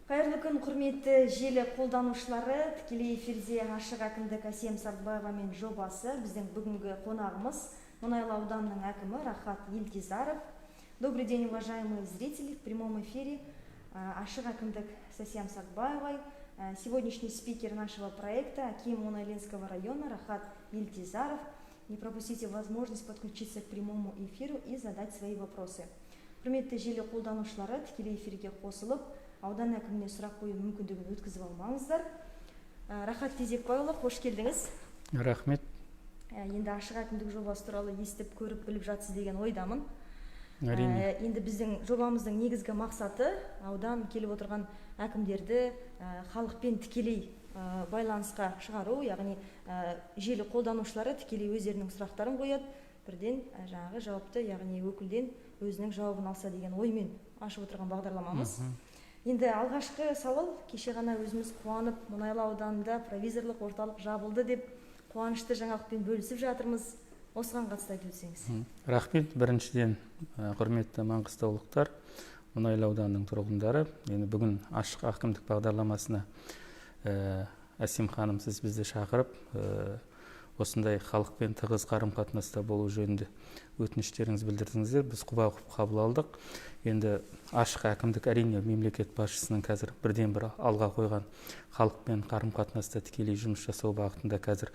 Қайырлы күн, құрметті желі қолданушылары! Тікелей эфирде «Ашық әкімдік» Әсем Сартбаевамен жобасы. Біздің бүгінгі қонағымыз — Мұнайлы ауданының әкімі Рахат Елтизаров. Добрый день, уважаемые зрители! В прямом эфире «Ашық әкімдік» с Асем Сартбаевой. Сегодняшний спикер нашего проекта — аким Мунайлинского района Рахат Елтизаров. Не пропустите возможность подключиться к прямому эфиру и задать свои вопросы. Құрметті желі қолданушылары, тікелей эфирге қосылып, аудан әкіміне сұрақ қою мүмкіндігін өткізіп алмаңыздар. Рахат Тезекбайұлы, қош келдіңіз! Рахмет. Енді «Ашық әкімдік» жобасы туралы естіп, көріп, біліп жатсыз деген ойдамын. Әрине. Енді біздің жобамыздың негізгі мақсаты — аудан келіп отырған әкімдерді халықпен тікелей байланысқа шығару, яғни желі қолданушылары тікелей өздерінің сұрақтарын қояды, бірден жаңағы жауапты, яғни өкілден өзінің жауабын алса деген оймен ашып отырған бағдарламамыз. Енді алғашқы сауал: кеше ғана өзіміз қуанып, Мұнайлы ауданында провизорлық орталық жабылды деп қуанышты жаңалықпен бөлісіп жатырмыз. Осыған қатысты айтып өтсеңіз. Рахмет. Біріншіден, құрметті маңғыстаулықтар, Мұнайлы ауданының тұрғындары, енді бүгін «Ашық әкімдік» бағдарламасына, Әсем ханым, сіз бізді шақырып, осындай халықпен тығыз қарым қатынаста болу жөнінде өтініштеріңізді білдірдіңіздер. Біз құба құп қабыл алдық. Енді «Ашық әкімдік», әрине, мемлекет басшысының қазір бірден бір алға қойған халықпен қарым қатынаста тікелей жұмыс жасау бағытында қазір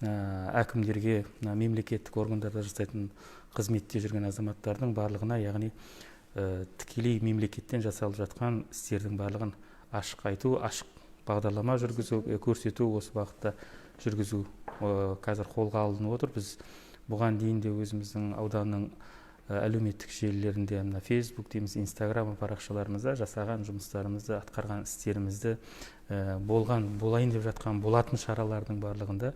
әкімдерге, мына мемлекеттік органдарда жасайтын, қызметте жүрген азаматтардың барлығына, яғни тікелей мемлекеттен жасалып жатқан істердің барлығын ашық айту, ашық бағдарлама жүргізу, көрсету, осы бағытта жүргізу қазір қолға алынып отыр. Біз бұған дейін де өзіміздің ауданның әлеуметтік желілерінде, мына Фейсбук дейміз, Инстаграм парақшаларымызда жасаған жұмыстарымызды, атқарған істерімізді, болған, болайын деп жатқан, болатын шаралардың барлығында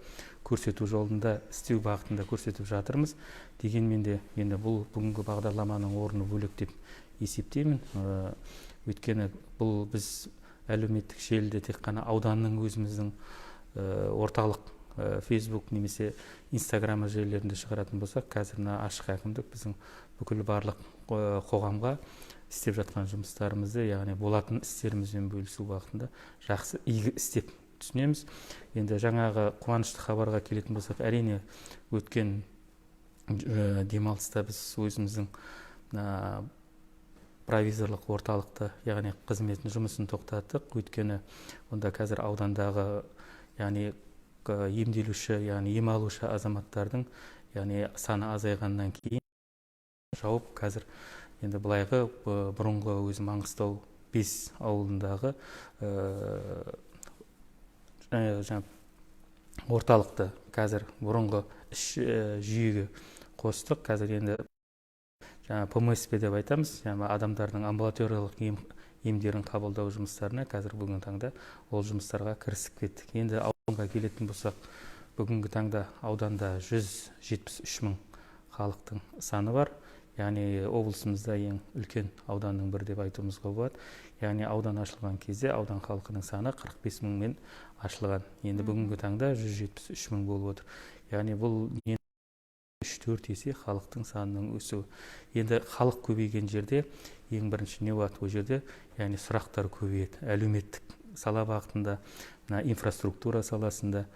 көрсету жолында, істеу бағытында көрсетіп жатырмыз. Дегенмен де енді бұл бүгінгі бағдарламаның орны бөлек деп есептеймін. Өйткені бұл біз әлеуметтік желіде тек қана ауданның өзіміздің орталық Фейсбук немесе Инстаграм желілерінде шығаратын болсақ, қазір мына «Ашық әкімдік» біздің бүкіл барлық қоғамға істеп жатқан жұмыстарымызды, яғни болатын істерімізбен бөлісу бағытында жақсы, игі іс деп түсінеміз. Енді жаңағы қуанышты хабарға келетін болсақ, әрине, өткен демалыста біз өзіміздің провизорлық орталықты, яғни қызметін, жұмысын тоқтаттық. Өйткені онда қазір аудандағы, яғни емделуші, яғни ем алушы азаматтардың, яғни саны азайғаннан кейін жауып, қазір енді былайғы бұрынғы өзі Маңғыстау 5 ауылындағы жаңа орталықты қазір бұрынғы іс жүйеге қостық. Қазір енді жаңа ПМСП деп айтамыз, жаңа адамдардың амбулаториялық емдерін қабылдау жұмыстарына қазір бүгінгі таңда ол жұмыстарға кірісіп кеттік. Енді ауданға келетін болсақ, бүгінгі таңда ауданда 173 мың халықтың саны бар, яғни облысымызда ең үлкен ауданның бірі деп айтуымызға болады. Яғни аудан ашылған кезде аудан халқының саны 45 мыңмен ашылған, енді бүгінгі таңда 173 мың болып отыр. Яғни бұл 3-4 есе халықтың санының өсуі. Енді халық көбейген жерде ең бірінші не болады? Ол жерде, яғни, сұрақтар көбейеді әлеуметтік сала бағытында, мына инфраструктура саласында.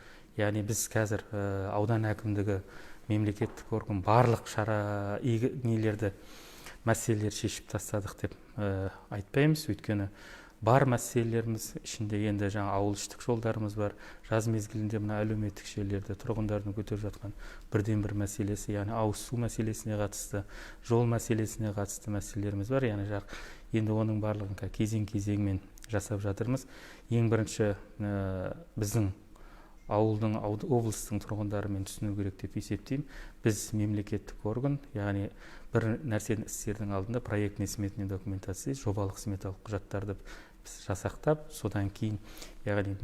Яғни біз қазір аудан әкімдігі, мемлекеттік орган, барлық шара, игі нелерді, мәселелер шешіп тастадық деп айтпаймыз. Өйткені бар мәселелеріміз ішінде енді жаңа ауыл іштік жолдарымыз бар. Жаз мезгілінде мына әлеуметтік желілерде тұрғындардың көтеріп жатқан бірден бір мәселесі, яғни ауыз су мәселесіне қатысты, жол мәселесіне қатысты мәселелеріміз бар. Яғни жарық, енді оның барлығын кезең кезеңмен жасап жатырмыз. Ең бірінші біздің ауылдың, облыстың тұрғындарымен түсіну керек деп есептеймін: біз мемлекеттік орган, яғни бір нәрсені істердің алдында проектный сметный документация, жобалық сметалық құжаттарды біз жасақтап, содан кейін, яғни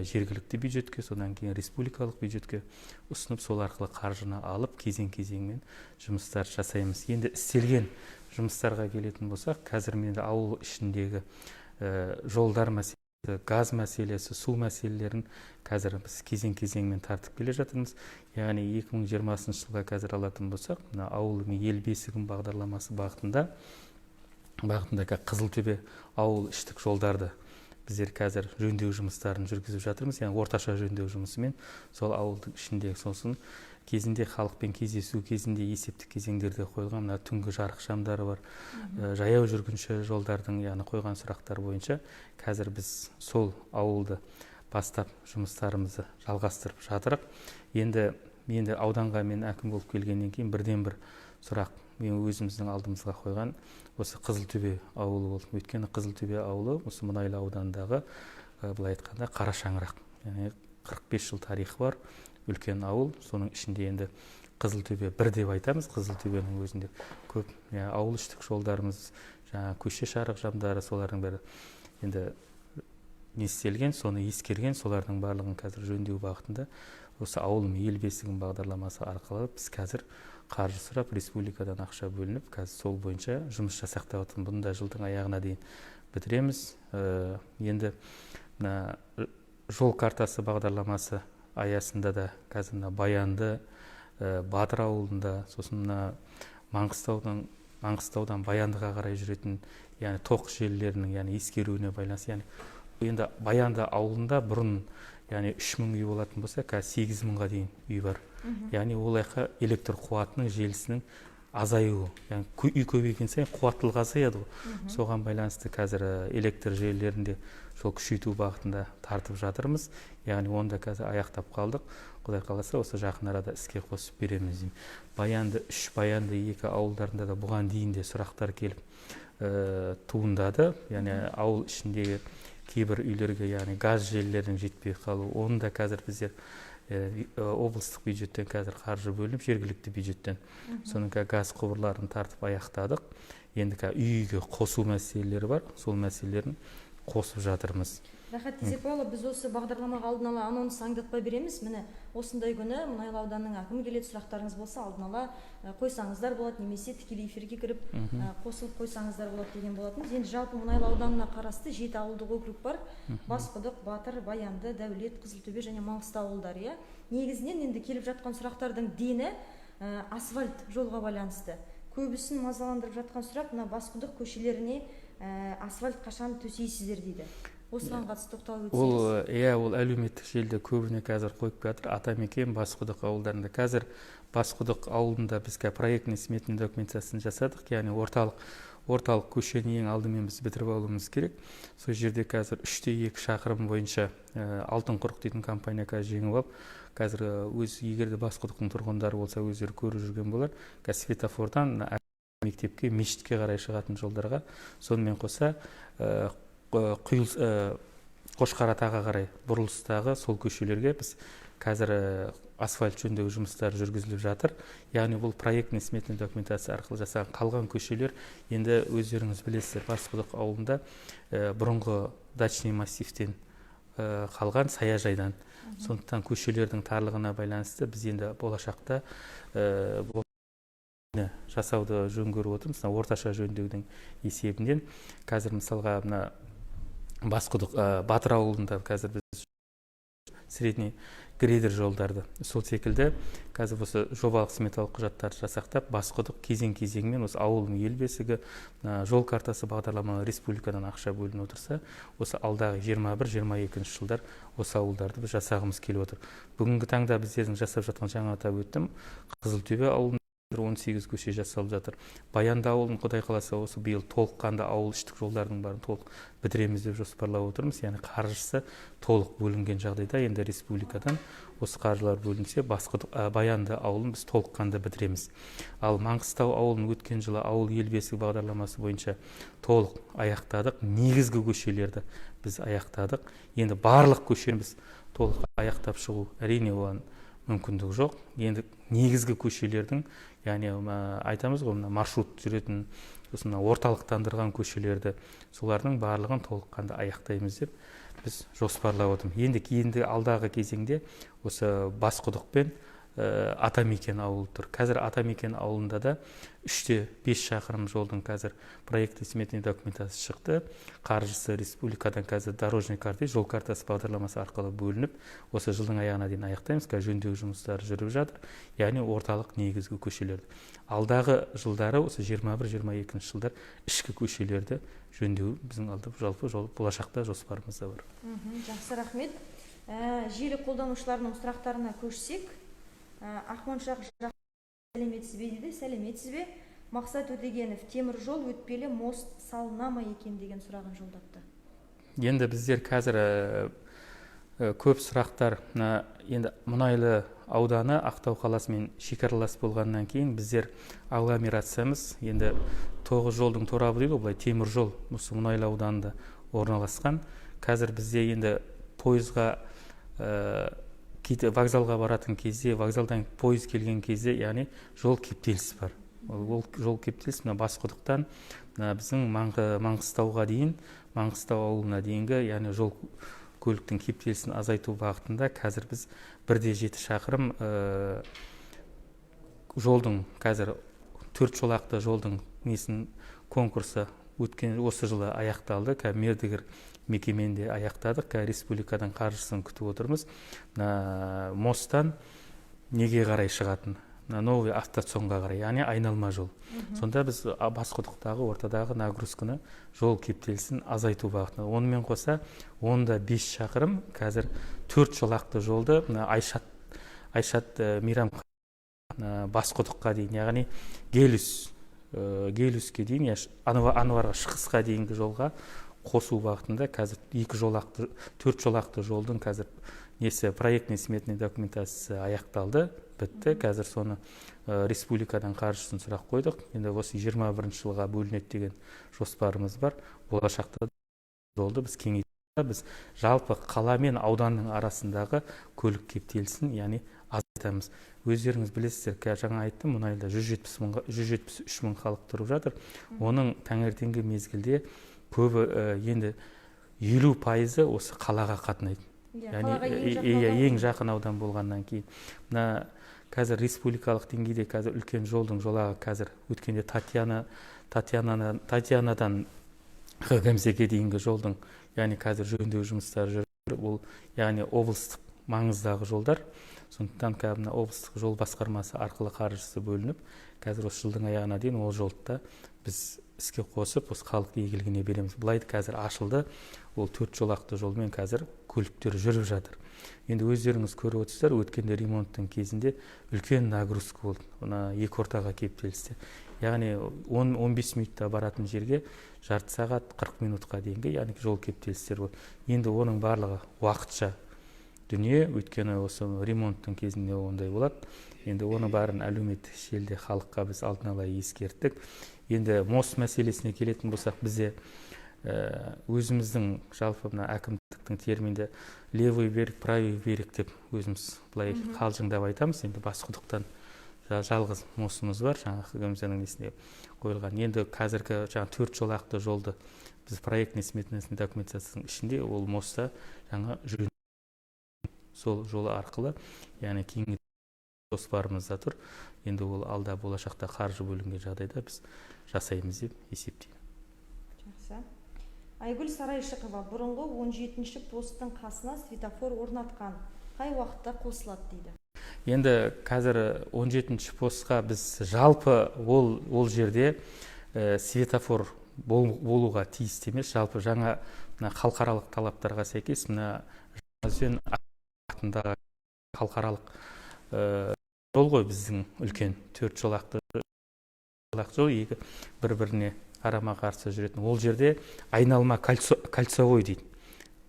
жергілікті бюджетке, содан кейін республикалық бюджетке ұсынып, сол арқылы қаржыны алып, кезең кезеңмен жұмыстар жасаймыз. Енді істелген жұмыстарға келетін болсақ, қазір енді ауыл ішіндегі жолдар мәселесі, газ мәселесі, су мәселелерін қазір біз кезең кезеңмен тартып келе жатырмыз. Яғни 2020 жылға қазір алатын болсақ, мына «Ауылым — ел бесігім» бағдарламасы бағытында Қызылтөбе ауыл іштік жолдарды Біздер қазір жөндеу жұмыстарын жүргізіп жатырмыз, яғни орташа жөндеу жұмысымен сол ауылдың ішінде. Сосын кезінде халықпен кездесу кезінде есептік кезеңдерде қойылған мына түнгі жарық шамдары бар, жаяу жүргінші жолдардың, яғни қойған сұрақтар бойынша қазір біз сол ауылды бастап жұмыстарымызды жалғастырып жатырық. Енді ауданға мен әкім болып келгеннен кейін бірден бір сұрақ мен өзіміздің алдымызға қойған осы Қызылтөбе ауылы болды. Өйткені Қызылтөбе ауылы осы Мұнайлы ауданындағы, былай айтқанда, қара шаңырақ, яғни 45 жыл тарихы бар үлкен ауыл. Соның ішінде енді Қызылтөбе бір деп айтамыз. Қызылтөбенің өзінде көп ауыл іштік жолдарымыз, жаңа көше жарық жамдары, солардың бәрі енді не істелген, соны ескерген, солардың барлығын қазір жөндеу бағытында осы «Ауылым — ел бесігім» бағдарламасы арқылы біз қазір қаржы сұрап, республикадан ақша бөлініп, қазір сол бойынша жұмыс жасақтап жатырмыз. Бұны да жылдың аяғына дейін бітіреміз. Енді мына «Жол картасы» бағдарламасы аясында да қазір мына Баянды, Батыр ауылында, сосын мына Маңғыстаудан Баяндыға қарай жүретін, яғни тоқ желілерінің, яғни ескеруіне байланысты, яғни енді Баянды ауылында бұрын, яғни 3000 үй болатын болса, қазір 8000-ға дейін үй бар. Яғни ол жаққа электр қуатының желісінің азаюы, яғни үй көбейген сайын қуаттылық азаяды ғой. Соған байланысты қазір электр желілерінде сол күшейту бағытында тартып жатырмыз. Яғни оны да қазір аяқтап қалдық, құдай қаласа, осы жақын арада іске қосып береміз деймін. Баянды 3, Баянды 2 ауылдарында да бұған дейін де сұрақтар келіп туындады, яғни ауыл ішіндегі кейбір үйлерге, яғни газ желілерінің жетпей қалуы. Оны да қазір біздер облыстық бюджеттен қазір қаржы бөлініп, жергілікті бюджеттен соның газ құбырларын тартып аяқтадық. Енді үй үйге қосу мәселелері бар, сол мәселелерін қосып жатырмыз. Рахат Тезекбайұлы, біз осы бағдарламаға алдын ала анонс, аңдатпа береміз: міне, осындай күні Мұнайлы ауданының әкімі келеді, сұрақтарыңыз болса, алдын ала қойсаңыздар болады немесе тікелей эфирге кіріп, қосылып қойсаңыздар болады деген болатынбыз. Енді жалпы Мұнайлы ауданына қарасты жеті ауылдық округ бар: Басқұдық, Батыр, Баянды, Дәулет, Қызылтөбе және Маңғыстау ауылдары, иә. Негізінен енді келіп жатқан сұрақтардың дені асфальт жолға байланысты. Көбісін мазаландырып жатқан сұрақ: мына Басқұдық көшелеріне асфальт қашан төсейсіздер дейді. Осыған қатысты тоқталып өтсеңіз. Ол, иә, ол әлеуметтік желіде көбіне қазір қойып жатыр. Атамекен, Басқұдық ауылдарында, қазір Басқұдық ауылында біз проектный сметный документациясын жасадық, яғни орталық көшені ең алдымен біз бітіріп алуымыз керек. Сол жерде қазір 3,2 шақырым бойынша «Алтын құрық» дейтін компания қазір жеңіп алып, қазір өз, егер де Басқұдықтың тұрғындары болса, өздері көріп жүрген болар, қазір светофордан мектепке, мешітке қарай шығатын жолдарға, сонымен қоса құйылыс Қошқар атаға қарай бұрылыстағы сол көшелерге біз қазір асфальт жөндеу жұмыстары жүргізіліп жатыр. Яғни бұл проектный сметный документация арқылы жасаған. Қалған көшелер енді өздеріңіз білесіздер, Басқұдық ауылында бұрынғы дачный массивтен қалған саяжайдан, сондықтан көшелердің тарлығына байланысты біз енді болашақта жасауды жөн көріп отырмыз мына орташа жөндеудің есебінен. Қазір мысалға мына Басқұдық, Батыр ауылында қазір біз средний грейдер жолдарды, сол секілді қазір осы жобалық сметалық құжаттарды жасақтап, Басқұдық кезең кезеңмен осы «Ауылым — ел бесігі», «Жол картасы» бағдарламалары, республикадан ақша бөлініп отырса, осы алдағы 21-22 жылдар осы ауылдарды біз жасағымыз келіп отыр. Бүгінгі таңда біздердің жасап жатқан, жаңа атап өттім, Қызылтөбе ауылында 18 көше жасалып жатыр. Баянды ауылын, құдай қаласа, осы биыл толыққанды ауыл іштік жолдардың барын толық бітіреміз деп жоспарлап отырмыз. Яғни қаржысы толық бөлінген жағдайда, енді республикадан осы қаржылар бөлінсе, Басқұдық, Баянды ауылын біз толыққанды бітіреміз. Ал Маңғыстау ауылын өткен жылы «Ауыл — ел бесігі» бағдарламасы бойынша толық аяқтадық. Негізгі көшелерді біз аяқтадық. Енді барлық көшені біз толық аяқтап шығу, әрине, оған мүмкіндік жоқ. Енді негізгі көшелердің, яғни айтамыз ғой, мына маршрут жүретін, сосын мына орталықтандырған көшелерді, солардың барлығын толыққанды аяқтаймыз деп біз жоспарлап отырмыз. Енді кейінгі алдағы кезеңде осы Басқұдық пен Атамекен ауылы тұр. Қазір Атамекен ауылында да 3,5 шақырым жолдың қазір проектті сметный документациясы шықты. Қаржысы республикадан қазір дорожный карта, жол картасы бағдарламасы арқылы бөлініп, осы жылдың аяғына дейін аяқтаймыз. Қазір жөндеу жұмыстары жүріп жатыр. Яғни орталық негізгі көшелерді. Алдағы жылдары осы 21-22 жылдар ішкі көшелерді жөндеу біздің алды жалпы жол болашақта жоспарымызда бар. Жақсы, рахмет. Желі қолданушыларының сұрақтарына көшсек, Ақмоншақ сәлеметсіз бе дейді. Сәлеметсіз бе? Мақсат Өтегенов, темір жол өтпелі мост салына ма екен деген сұрағын жолдапты. Енді біздер қазір көп сұрақтар, енді Мұнайлы ауданы Ақтау қаласымен шекаралас болғаннан кейін біздер агломерациямыз, енді 9 жолдың торабы дейді ғой, былай темір жол осы Мұнайлы ауданында орналасқан. Қазір бізде енді пойызға вокзалға баратын кезде, вокзалдан пойыз келген кезде, яғни жол кептеліс бар. Ол жол кептеліс мына Басқұдықтан мына біздің Маңғыстауға дейін, Маңғыстау ауылына дейінгі, яғни жол көліктің кептелісін азайту бағытында қазір біз 1,7 шақырым жолдың қазір 4 жолақты жолдың несін конкурсы өткен осы жылы аяқталды. Қазір мердігер мекемені де аяқтадық. Қазір республикадан қаржысын күтіп отырмыз. Мына мосттан неге қарай шығатын? Мына новый автоцонға қарай, яғни айналма жол. Сонда біз Басқұдықтағы ортадағы нагрузканы, жол кептелісін азайту бағытында. Онымен қоса 10,5 шақырым қазір 4 жолақты жолды мына Айшат Мейрам Басқұдыққа дейін, яғни Гелюске дейін, Анварға шығысқа дейінгі жолға қосу бағытында қазір 2 жолақты, 4 жолақты жолдың қазір несі проектный сметный документациясы аяқталды, бітті. Қазір соны республикадан қаржысын сұрақ қойдық. Енді осы 21 жылға бөлінеді деген жоспарымыз бар. Болашақта жолды біз кеңейтіп, біз жалпы қала мен ауданның арасындағы көлік кептелісін, яғни азайтамыз. Өздеріңіз білесіздер, қазір жаңа айттым, Мұнайлыда 173 мың халық тұрып жатыр. Оның таңертеңгі мезгілде көбі енді 50% осы қалаға қатынайды. Яғни ең жақын аудан болғаннан кейін. Мына қазір республикалық деңгейде қазір үлкен жолдың жолағы қазір өткенде Татьянадан ХГМЗ-ге дейінгі жолдың, яғни қазір жөндеу жұмыстары жүріп, ол яғни облыстық маңыздағы жолдар. Сондықтан қазір мына облыстық жол басқармасы арқылы қаржысы бөлініп, қазір осы жылдың аяғына дейін ол жолды да біз іске қосып, осы халық игілігіне береміз. Былай қазір ашылды, ол 4 жолақты жолмен қазір көліктер жүріп жатыр. Енді өздеріңіз көріп отырсыздар, өткенде ремонттың кезінде үлкен нагрузка болды. Мына екі ортаға кептелісте. Яғни 15 минутта баратын жерге жарты сағат 40 минутқа дейінгі, яғни жол кептелістер болды. Енді оның барлығы уақытша дүние, өйткені осы ремонттың кезінде ондай болады. Енді оның бәрін әлеуметтік желіде халыққа біз алдын ала ескерттік. Енді мост мәселесіне келетін болсақ, бізде өзіміздің жалпы мына әкімдіктің терминде левый берег, правый берег деп өзіміз былай қалжыңдап айтамыз. Енді Басқұдықтан жалғыз мостымыз бар, жаңа ХГМЗ-ның несінде қойылған. Енді қазіргі жаңа 4 жолақты жолды біз проектный сметный документациясының ішінде ол мостта жаңа сол жолы арқылы, яғни кеңейту жоспарымызда тұр. Енді ол алда болашақта қаржы бөлінген жағдайда біз жасаймыз деп есептеймін. Жақсы. Айгүл Сарайшықова, бұрынғы 17-ші посттың қасына светофор орнатқан. Қай уақытта қосылады дейді? Енді қазір 17-ші постқа біз жалпы ол жерде светофор болуға тиісті емес. Жалпы жаңа мына халықаралық талаптарға сәйкес мына Жаңаөзен атындағы халықаралық жол ғой біздің үлкен 4 жолақты жол, екі бір-біріне қарама-қарсы жүретін. Ол жерде айналма кольцевой дейді.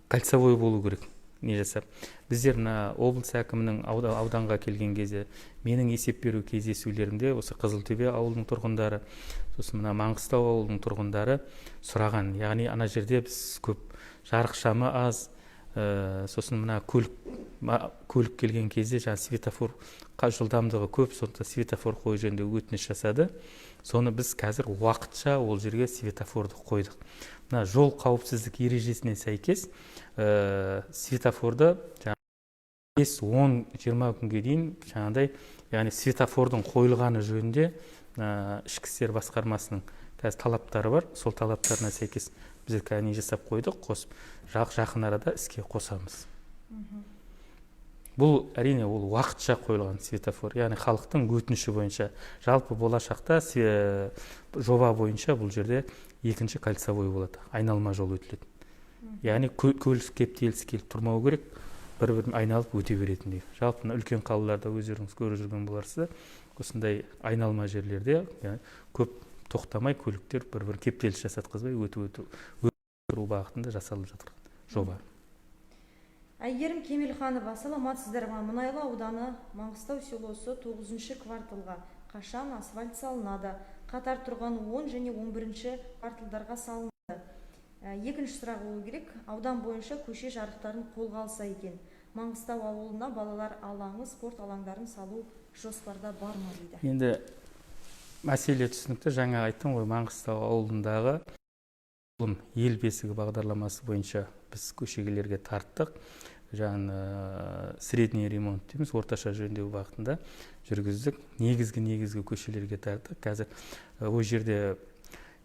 Кольцевой болу керек. Не жасап. Біздер мына облыс әкімінің ауданға келген кезде менің есеп беру кездесулерімде осы Қызылтөбе ауылының тұрғындары, сосын мына Маңғыстау ауылының тұрғындары сұраған. Яғни ана жерде біз көп жарық шамы аз, сосын мына көлік келген кезде жаңа светофор жылдамдығы көп, сондықтан светофор қою жөнінде өтініш жасады. Соны біз қазір уақытша ол жерге светофорды қойдық. Мына жол қауіпсіздік ережесіне сәйкес светофорды 5, 10, 20 күнге дейін жаңағыдай, яғни светофордың қойылғаны жөнінде ішкі істер басқармасының қазір талаптары бар. Сол талаптарына сәйкес біздер қазір не жасап қойдық, қосып жақын арада іске қосамыз. Бұл, әрине, ол уақытша қойылған светофор, яғни халықтың өтініші бойынша. Жалпы болашақта жоба бойынша бұл жерде екінші кольцевой болады, айналма жол өтіледі. Яғни көлік кептелісі келіп тұрмау керек, бір бірін айналып өте беретіндей. Жалпы мына үлкен қалаларда өздеріңіз көріп жүрген боларсыздар, осындай айналма жерлерде көп тоқтамай, көліктер бір бірін кептеліс жасатқызбай өтіп өту бағытында жасалып жатыр жоба. Әйгерім Кемелханова: «Саламатсыздар ма? Мұнайлы ауданы, Маңғыстау селосы, 9 кварталға қашан асфальт салынады? Қатар тұрған 10 және 11 кварталдарға салынды». Екінші сұрақ болу керек: «Аудан бойынша көше жарықтарын қолға алса екен. Маңғыстау ауылына балалар алаңы, спорт алаңдарын салу жоспарда бар ма?» — дейді. Енді мәселе түсінікті. Жаңа айттым ғой, Маңғыстау ауылындағы «Ел бесігі» бағдарламасы бойынша біз көшелерге тарттық. Жаңа средний ремонт дейміз, орташа жөндеу бағытында жүргіздік. Негізгі көшелерге тарттық. Қазір ол жерде,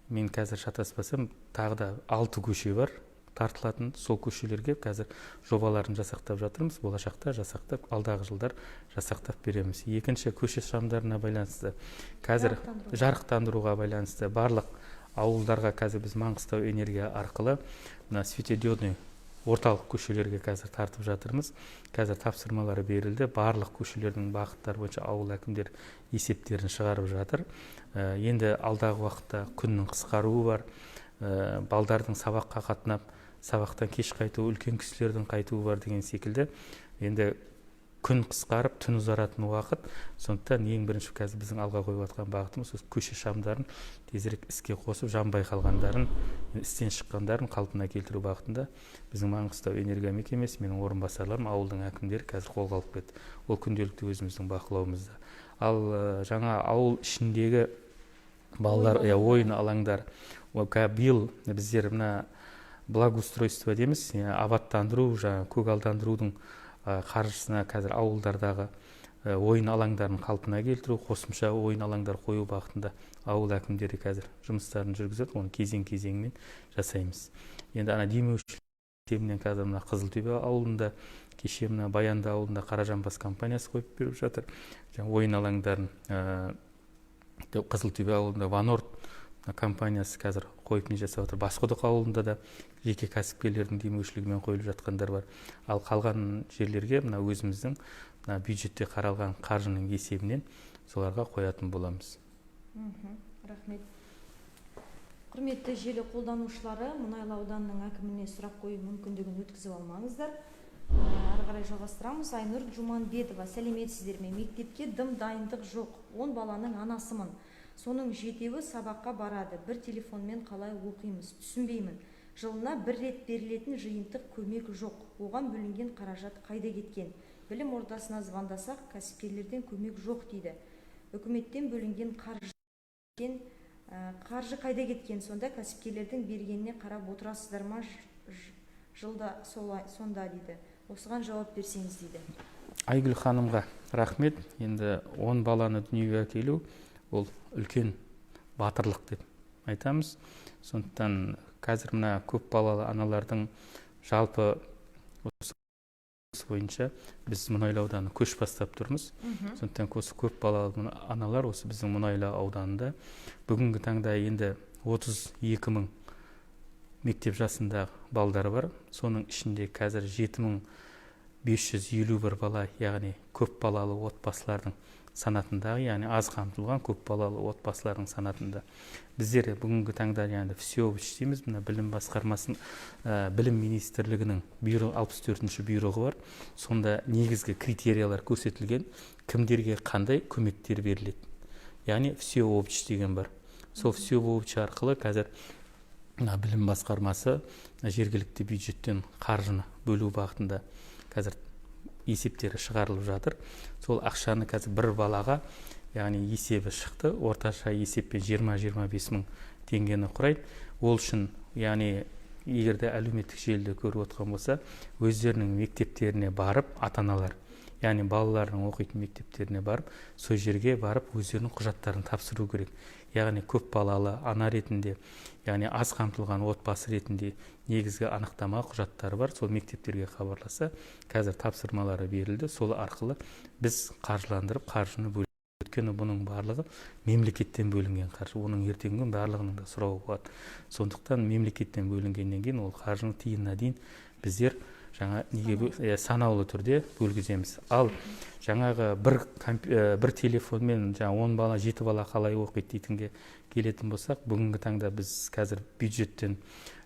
мен қазір шатаспасам, тағы да алты көше бар тартылатын. Сол көшелерге қазір жобаларын жасақтап жатырмыз. Болашақта жасақтап, алдағы жылдар жасақтап береміз. Екінші, көше шамдарына байланысты, қазір жарықтандыруға байланысты барлық ауылдарға қазір біз Маңғыстау энергия арқылы мына светодиодный орталық көшелерге қазір тартып жатырмыз. Қазір тапсырмалар берілді, барлық көшелердің бағыттары бойынша ауыл әкімдері есептерін шығарып жатыр. Енді алдағы уақытта күннің қысқаруы бар, балдардың сабаққа қатынап, сабақтан кеш қайтуы, үлкен кісілердің қайтуы бар деген секілді. Енді күн қысқарып, түн ұзаратын уақыт. Сондықтан ең бірінші қазір біздің алға қойып жатқан бағытымыз осы көше шамдарын тезірек іске қосып, жанбай қалғандарын, істен шыққандарын қалпына келтіру бағытында біздің Маңғыстау энергия мекемесі, менің орынбасарларым, ауылдың әкімдері қазір қолға алып кетті. Ол күнделікті өзіміздің бақылауымызда. Ал жаңа ауыл ішіндегі балалар, иә, ойын алаңдар, биыл біздер мына благоустройство дейміз, абаттандыру, жаңа көгалдандырудың қаржысына қазір ауылдардағы ойын алаңдарын қалпына келтіру, қосымша ойын алаңдар қою бағытында ауыл әкімдері қазір жұмыстарын жүргізеді. Оны кезең кезеңімен жасаймыз. Енді ана демеушілер қазір мына Қызылтөбе ауылында, кеше мына Баянды ауылында Қаражанбас компаниясы қойып беріп жатыр жаңа ойын алаңдарын. Қызылтөбе ауылында Ванорд компаниясы қазір қойып не жасап жатыр. Басқұдық ауылында да жеке кәсіпкерлердің демеушілігімен қойылып жатқандар бар. Ал қалған жерлерге мына өзіміздің мына бюджетте қаралған қаржының есебінен соларға қоятын боламыз. Рахмет. Құрметті желі қолданушылары, Мұнайлы ауданының әкіміне сұрақ қою мүмкіндігін өткізіп алмаңыздар. Ары қарай жалғастырамыз. Айнұр Жуманбетова: «Сәлеметсіздер ме? Мектепке дым дайындық жоқ. 10 баланың анасымын, соның жетеуі сабаққа барады. Бір телефонмен қалай оқимыз, түсінбеймін. Жылына бір рет берілетін жиынтық көмек жоқ, оған бөлінген қаражат қайда кеткен? Білім ордасына звондасақ, кәсіпкерлерден көмек жоқ дейді. Үкіметтен бөлінген қаржы қайда кеткен? Сонда кәсіпкерлердің бергеніне қарап отырасыздар ма жылда солай сонда?» — дейді. Осыған жауап берсеңіз дейді. Айгүл ханымға рахмет. Енді 10 баланы дүниеге әкелу ол үлкен батырлық деп айтамыз. Сондықтан қазір мына көп балалы аналардың жалпы осы бойынша біз Мұнайлы ауданы көш бастап тұрмыз. Сондықтан осы көп балалы аналар осы біздің Мұнайлы ауданында бүгінгі таңда енді 32 мың мектеп жасындағы балдар бар. Соның ішінде қазір 7551 бала, яғни көп балалы отбасылардың санатындағы, яғни аз қамтылған көп балалы отбасылардың санатында. Біздер бүгінгі таңда, яғни всеобщий дейміз, мына білім басқармасының, білім министрлігінің бұйрығы, 64-ші бұйрығы бар. Сонда негізгі критериялар көрсетілген, кімдерге қандай көмектер беріледі, яғни всеобщий деген бар. Сол всеобщий арқылы қазір мына білім басқармасы жергілікті бюджеттен қаржыны бөлу бағытында қазір есептері шығарылып жатыр. Сол ақшаны қазір бір балаға, яғни есебі шықты, орташа есеппен 20-25 мың теңгені құрайды. Ол үшін, яғни егер де әлеуметтік желіде көріп отқан болса, өздерінің мектептеріне барып ата аналар Яғни балаларының оқитын мектептеріне барып, сол жерге барып өздерінің құжаттарын тапсыру керек. Яғни көп балалы ана ретінде, яғни аз қамтылған отбасы ретінде негізгі анықтама құжаттары бар, сол мектептерге хабарласа, қазір тапсырмалары берілді, сол арқылы біз қаржыландырып қаржыны бөлдік. Өйткені бұның барлығы мемлекеттен бөлінген қаржы, оның ертеңгі күн барлығының да сұрауы болады. Сондықтан мемлекеттен бөлінгеннен кейін ол қаржының тиынына дейін біздер жаңа неге санаулы түрде бөлгіземіз. Ал жаңағы бір телефонмен жаңа 10 бала, 7 бала қалай оқиды дейтінге келетін болсақ, бүгінгі таңда біз қазір бюджеттен,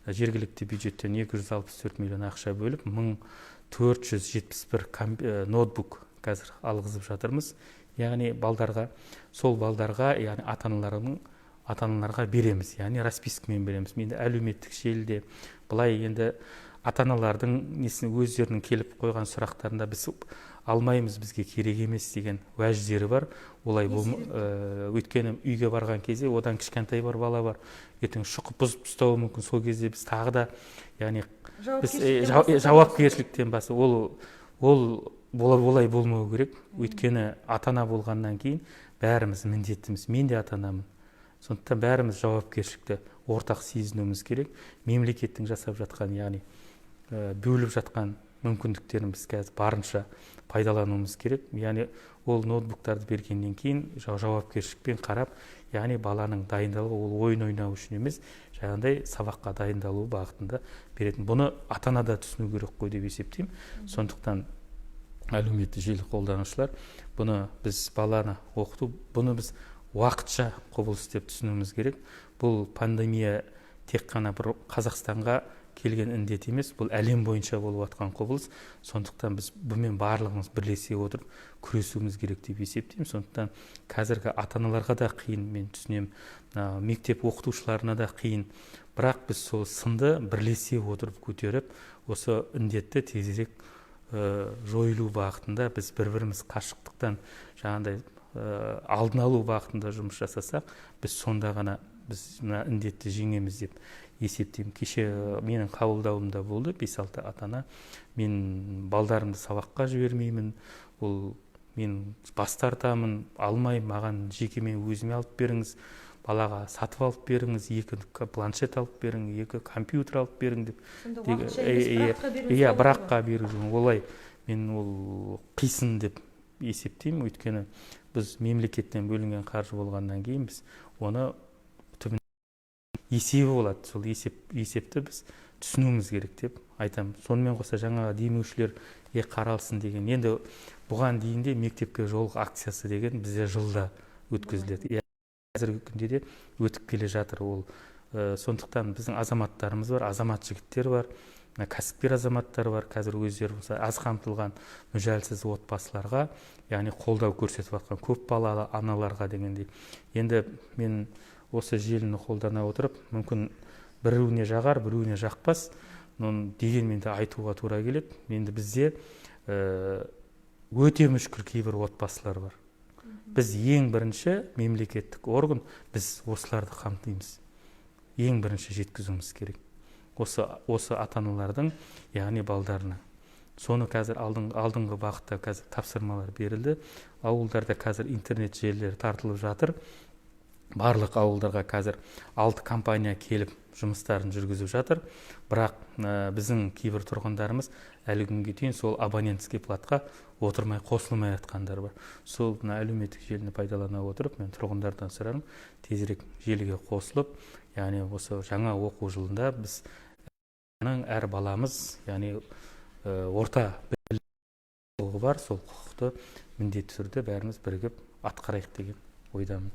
жергілікті бюджеттен 264 миллион ақша бөліп, 1471 ноутбук қазір алғызып жатырмыз. Яғни балдарға, сол балдарға, яғни ата-аналарға береміз, яғни распискамен береміз. Енді әлеуметтік желіде былай енді ата-аналардың несін өздерінің келіп қойған сұрақтарында біз алмаймыз, бізге керек емес деген уәждері бар. Олай өйткені үйге барған кезде одан кішкентай бар бала бар, ертең шұқып бұзып тастауы мүмкін. Сол кезде біз тағы да, яғни біз жауапкершіліктен басы ол олай болмау керек. Өйткені ата-ана болғаннан кейін бәріміз міндеттіміз. Мен де ата-анамын. Сондықтан бәріміз жауапкершілікті ортақ сезінуіміз керек. Мемлекеттің жасап жатқан, яғни бөліп жатқан мүмкіндіктерін біз қазір барынша пайдалануымыз керек. Яғни ол ноутбуктарды бергеннен кейін жауапкершілікпен қарап, яғни баланың дайындалуы ол ойын ойнау үшін емес, жаңағыдай сабаққа дайындалу бағытында беретін. Бұны ата-ана да түсіну керек қой деп есептеймін. Сондықтан әлеуметтік желі қолданушылар, бұны біз баланы оқыту, бұны біз уақытша құбылыс деп түсінуіміз керек. Бұл пандемия тек қана бір Қазақстанға келген індет емес, бұл әлем бойынша болып жатқан құбылыс. Сондықтан біз бұнымен барлығымыз бірлесе отырып күресуіміз керек деп есептеймін. Сондықтан қазіргі ата-аналарға да қиын, мен түсінемін, мектеп оқытушыларына да қиын. Бірақ біз сол сынды бірлесе отырып көтеріп, осы індетті тезірек жойылу бағытында біз бір-біріміз қашықтықтан жаңағыдай алдын алу бағытында жұмыс жасасақ, біз сонда ғана біз мына індетті жеңеміз деп есептеймін. Кеше менің қабылдауымда болды 5-6 ата-ана. Мен балдарымды сабаққа жібермеймін, ол мен бас тартамын, алмаймын, маған жеке мен өзіме алып беріңіз, балаға сатып алып беріңіз, 2 планшет алып беріңіз, 2 компьютер алып берің деп. Иә, біраққа беру. Олай мен ол қисын деп есептеймін. Өйткені біз мемлекеттен бөлінген қаржы болғаннан кейін біз оны түбін есебі болады. Сол есепті біз түсінуіміз керек деп айтамын. Сонымен қоса жаңағы демеушілерге қаралсын деген. Енді бұған дейін де мектепке жол акциясы деген бізде жылда өткізіледі. Қазіргі күнде де өтіп келе жатыр ол. Сондықтан біздің азаматтарымыз бар, азамат жігіттер бар, кәсіпкер азаматтар бар. Қазір өздері мысалы аз қамтылған мүжәлсіз отбасыларға, яғни қолдау көрсетіп жатқан көп балалы аналарға дегендей. Енді мен осы желіні қолдана отырып, мүмкін біреуіне жағар, біреуіне жақпас, но дегенмен де айтуға тура келеді. Енді бізде өте мүшкіл кейбір отбасылар бар. Біз ең бірінші мемлекеттік орган, біз осыларды қамтимыз. Ең бірінші жеткізуіміз керек. Осы ата-аналардың, яғни балдарына. Соны қазір алдыңғы бағытта қазір тапсырмалар берілді. Ауылдарда қазір интернет желілері тартылып жатыр. Барлық ауылдарға қазір 6 компания келіп жұмыстарын жүргізіп жатыр. Бірақ біздің кейбір тұрғындарымыз әлі күнге дейін сол абонентский платқа отырмай, қосылмай жатқандар бар. Сол мына әлеуметтік желіні пайдалана отырып, мен тұрғындардан сұрарым, тезірек желіге қосылып, яғни осы жаңа оқу жылында біз әр баламыз, яғни орта білім бар, сол құқықты міндетті түрде бәріміз бірігіп атқарайық деген ойдамын.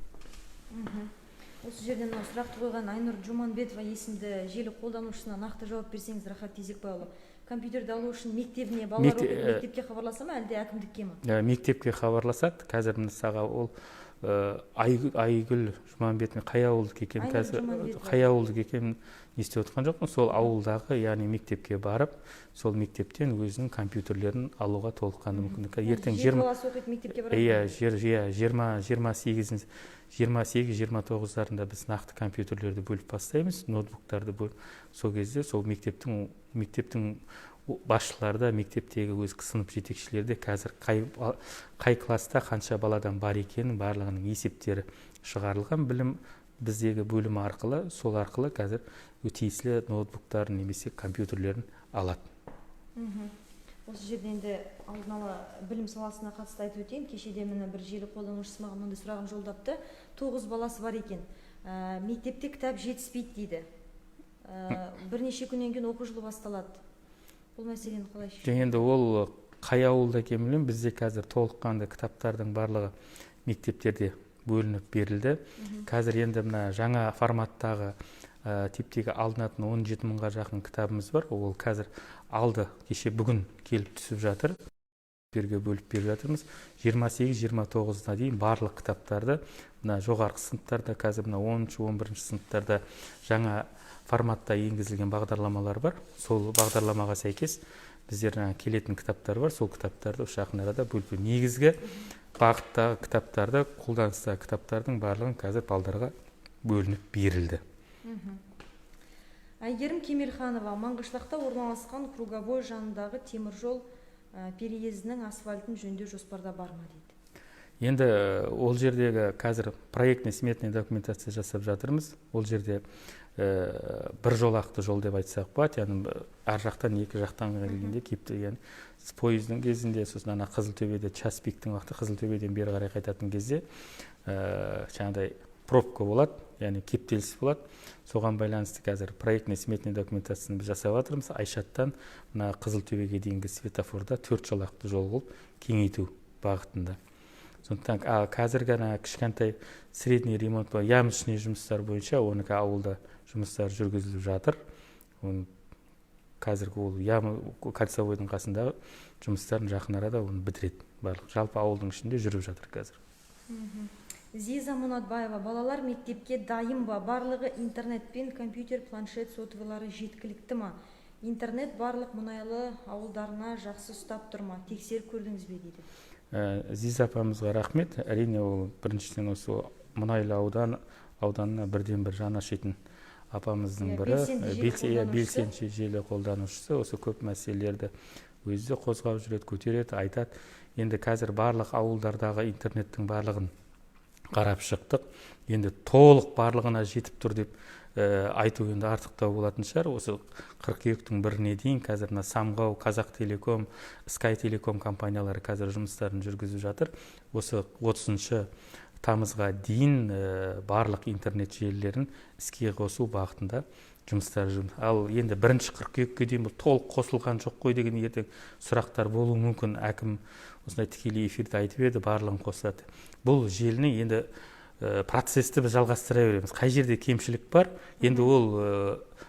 Осы жерден мынау сұрақты қойған Айнұр Жуманбетова есімді желі қолданушысына нақты жауап берсеңіз, Рахат Тезекбайұлы. Компьютерді алу үшін мектебіне, балалар мектепке хабарласа ма, әлде әкімдікке ма? Мектепке хабарласады. Қазір мысалға ол Айгүл Жұманбетова қай ауылдікі екен, қазір қай ауылдікі екенін не істеп отқан жоқпын. Сол ауылдағы, яғни мектепке барып, сол мектептен өзінің компьютерлерін алуға толыққанды мүмкіндік. Ертең иә, 28, 29-дарында біз нақты компьютерлерді бөліп бастаймыз, ноутбуктарды бөліп. Сол кезде сол мектептің Басшыларда, мектептегі өз сынып жетекшілерде қазір қай класста қанша баладан бар екенін барлығының есептері шығарылған білім біздегі бөлімі арқылы, сол арқылы қазір тиесілі ноутбуктарын немесе компьютерлерін алады. Осы жерде енді алдын ала білім саласына қатысты айтып өтейін. Кешеде міне бір желі қолданушысы маған мынандай сұрағын жолдапты. 9 баласы бар екен. Мектепте кітап жетіспейді дейді. Бірнеше күннен кейін оқу жылы басталады. Бұл мәселені қалай шешеді? Енді ол қай ауылда екенін білмеймін. Бізде қазір толыққанды кітаптардың барлығы мектептерде бөлініп берілді. Қазір енді мына жаңа форматтағы типтегі алынатын 17 мыңға жақын кітабымыз бар. Ол қазір алды, кеше бүгін келіп түсіп жатыр. Берге бөліп беріп жатырмыз. 28-29-на дейін барлық кітаптарды мына жоғарғы сыныптарда, қазір мына 10-11 сыныптарда жаңа форматта енгізілген бағдарламалар бар. Сол бағдарламаға сәйкес біздер келетін кітаптар бар. Сол кітаптарды осы жақын арада бөліп, негізгі бағыттағы кітаптарды, қолданыстағы кітаптардың барлығын қазір балдарға бөлініп берілді. Әйгерім Кемелханова, Маңғышлақта орналасқан Круговой жанындағы теміржол переездінің асфальтын жөндеу жоспарда бар ма дейді. Енді ол жердегі қазір проектный сметный документация жасап жатырмыз. Ол жерде бір жолақты жол деп айтсақ болады, яғни ар жақтан екі жақтан келгенде кептелген пойыздың кезінде, сосын ана Қызылтөбеде час пиктің уақыты Қызылтөбеден бері қарай қайтатын кезде жаңағыдай пробка болады, яғни кептеліс болады. Соған байланысты қазір проектный сметный документацияны біз жасап жатырмыз. Айшаттан мына Қызылтөбеге дейінгі светофорда 4 жолақты жол қылып кеңейту бағытында. Сондықтан қазіргі ана кішкентай средний ремонт, ямочный жұмыстар бойынша оныкі ауылда жұмыстар жүргізіліп жатыр. Оны қазіргі ол яма кольцевойдың қасындағы жұмыстарын жақын арада оны бітіреді. Барлық жалпы ауылдың ішінде жүріп жатыр қазір. Зиза Мұнатбаева, балалар мектепке дайын ба? Барлығы интернетпен компьютер, планшет, сотовыйлары жеткілікті ма? Интернет барлық мұнайлы ауылдарына жақсы ұстап тұр ма? Тексеріп көрдіңіз бе дейді. Зиза апамызға рахмет. Әрине, ол біріншіден осы мұнайлы ауданына бірден бір жан ашитын апамыздың бірі, белсенді желі қолданушысы. Осы көп мәселелерді өзі де қозғап жүреді, көтереді, айтады. Енді қазір барлық ауылдардағы интернеттің барлығын қарап шықтық. Енді толық барлығына жетіп тұр деп айту енді артықтау болатын шығар. Осы қыркүйектің 1-іне дейін қазір мына Самғау, Қазақ Телеком, Sky Телеком компаниялары қазір жұмыстарын жүргізіп жатыр. Осы 30 тамызға дейін барлық интернет желілерін іске қосу бағытында жұмыстар жүріп. Ал енді 1 қыркүйекке дейін бұл толық қосылған жоқ қой деген ертең сұрақтар болуы мүмкін. Әкім осындай тікелей эфирде айтып еді, барлығын қосылады. Бұл желіні енді процесті біз жалғастыра береміз. Қай жерде кемшілік бар, енді ол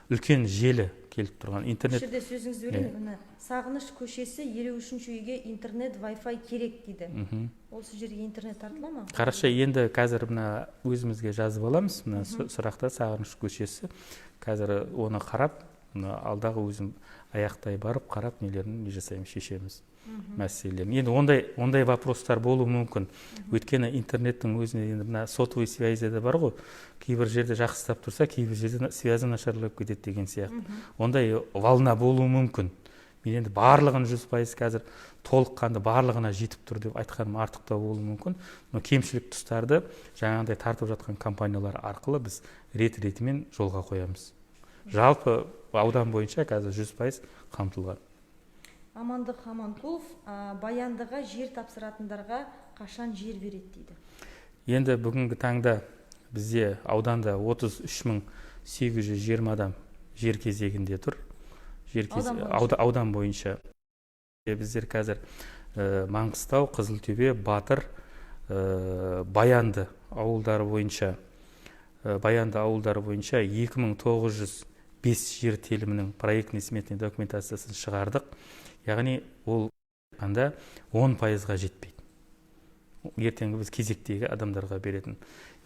үлкен желі келіп тұрған интернет. Осы жерде сөзіңізді бөлейін. Міне Сағыныш көшесі 53 үйге интернет, Wi-Fi керек дейді. Осы жерге интернет тартыла ма? Қараша, енді қазір мына өзімізге жазып аламыз. Мына сұрақта Сағыныш көшесі. Қазір оны қарап, мына алдағы өзім аяқтай барып қарап нелерін не жасаймыз, шешеміз мәселелерін. Енді ондай вопростар болуы мүмкін. Өйткені интернеттің өзіне енді мына сотовый связь де бар ғой. Кейбір жерде жақсы ұстап тұрса, кейбір жерде связі нашарлап кетеді деген сияқты. Ондай волна болуы мүмкін. Мен енді барлығын 100% қазір толыққанды барлығына жетіп тұр деп айтқаным артықтау болуы мүмкін. Но кемшілік тұстарды жаңағыдай тартып жатқан компаниялар арқылы біз рет-ретімен жолға қоямыз. Жалпы аудан бойынша қазір 100% қамтылған. Амандық Аманқұлов, Баяндыға жер тапсыратындарға қашан жер береді дейді. Енді бүгінгі таңда бізде ауданда 33 820 адам жер кезегінде тұр. Жер аудан бойынша. Біздер қазір Маңғыстау, Қызылтөбе, Батыр, Баянды ауылдары бойынша 2905 жер телімінің проектный сметный документациясын шығардық. Яғни ол анда 10%-ға жетпейді. Ертеңгі біз кезектегі адамдарға беретін.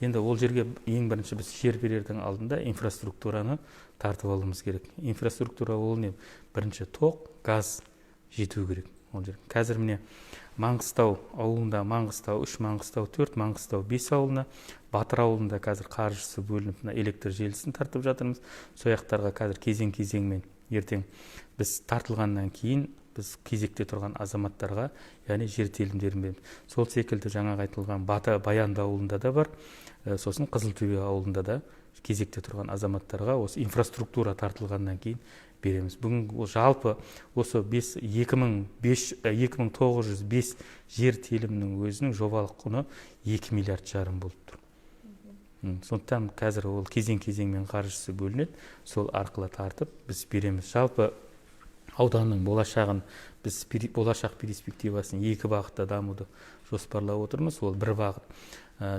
Енді ол жерге ең бірінші біз жер берердің алдында инфраструктураны тартып алуымыз керек. Инфраструктура ол не? Бірінші тоқ, газ жету керек ол жерге. Қазір міне Маңғыстау ауылында Маңғыстау 3, Маңғыстау 4, Маңғыстау 5 ауылына, Батыр ауылында қазір қаржысы бөлініп, мына электр желісін тартып жатырмыз. Сол жақтарға қазір кезең кезеңмен Ертең біз тартылғаннан кейін біз кезекте тұрған азаматтарға, яғни жер телімдерін береміз. Сол секілді жаңағы айтылған Баянды ауылында да бар, сосын Қызылтөбе ауылында да кезекте тұрған азаматтарға осы инфраструктура тартылғаннан кейін береміз. Бүгін жалпы осы 2905 жер телімінің өзінің жобалық құны 2,5 миллиард болып тұр. Сондықтан қазір ол кезең-кезеңмен қаржысы бөлінеді, сол арқылы тартып біз береміз. Жалпы ауданның болашағын біз болашақ перспективасын екі бағытта дамуды жоспарлап отырмыз. Ол бір бағыт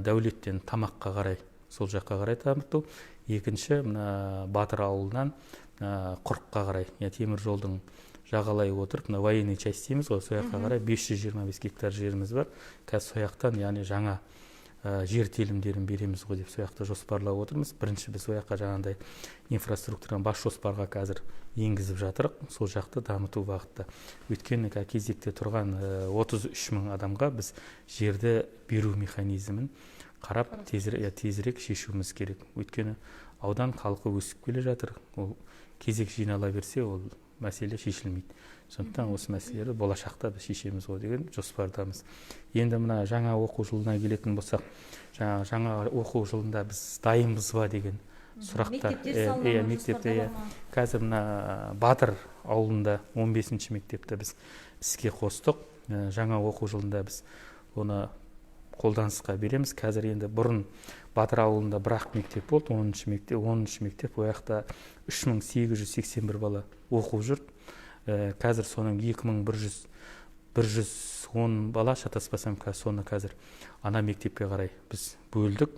Дәулеттен Тамаққа қарай, сол жаққа қарай дамыту. Екінші мына Батыр ауылынан Құрыққа қарай, темір жолдың жағалай отырып, мына военный часть дейміз ғой, сол жаққа қарай 525 гектар жеріміз бар. Қазір сол жақтан, яғни жаңа жер телімдерін береміз ғой деп сол жақта жоспарлап отырмыз. Бірінші біз сол жаққа жаңағындай инфраструктураны бас жоспарға қазір енгізіп жатырық, сол жақты дамыту бағытта. Өйткені кезекте тұрған 33 мың адамға біз жерді беру механизмін қарап тезірек шешуіміз керек. Өйткені аудан халқы өсіп келе жатыр, ол кезек жинала берсе, ол мәселе шешілмейді. Сондықтан осы мәселелерді болашақта біз шешеміз ғой деген жоспардамыз. Енді мына жаңа оқу жылына келетін болсақ, жаңа оқу жылында біз дайынбыз ба деген сұрақтар. Иә, мектепте, иә. Қазір мына Батыр ауылында 15-ші мектепті біз іске қостық. Жаңа оқу жылында біз оны қолданысқа береміз. Қазір енді бұрын Батыр ауылында бір-ақ мектеп болды, 10-шы мектеп, 10-шы мектеп. Ол жақта 3881 бала оқып жүр. Қазір соның 2110 бала, шатаспасам, қазір соны қазір ана мектепке қарай біз бөлдік.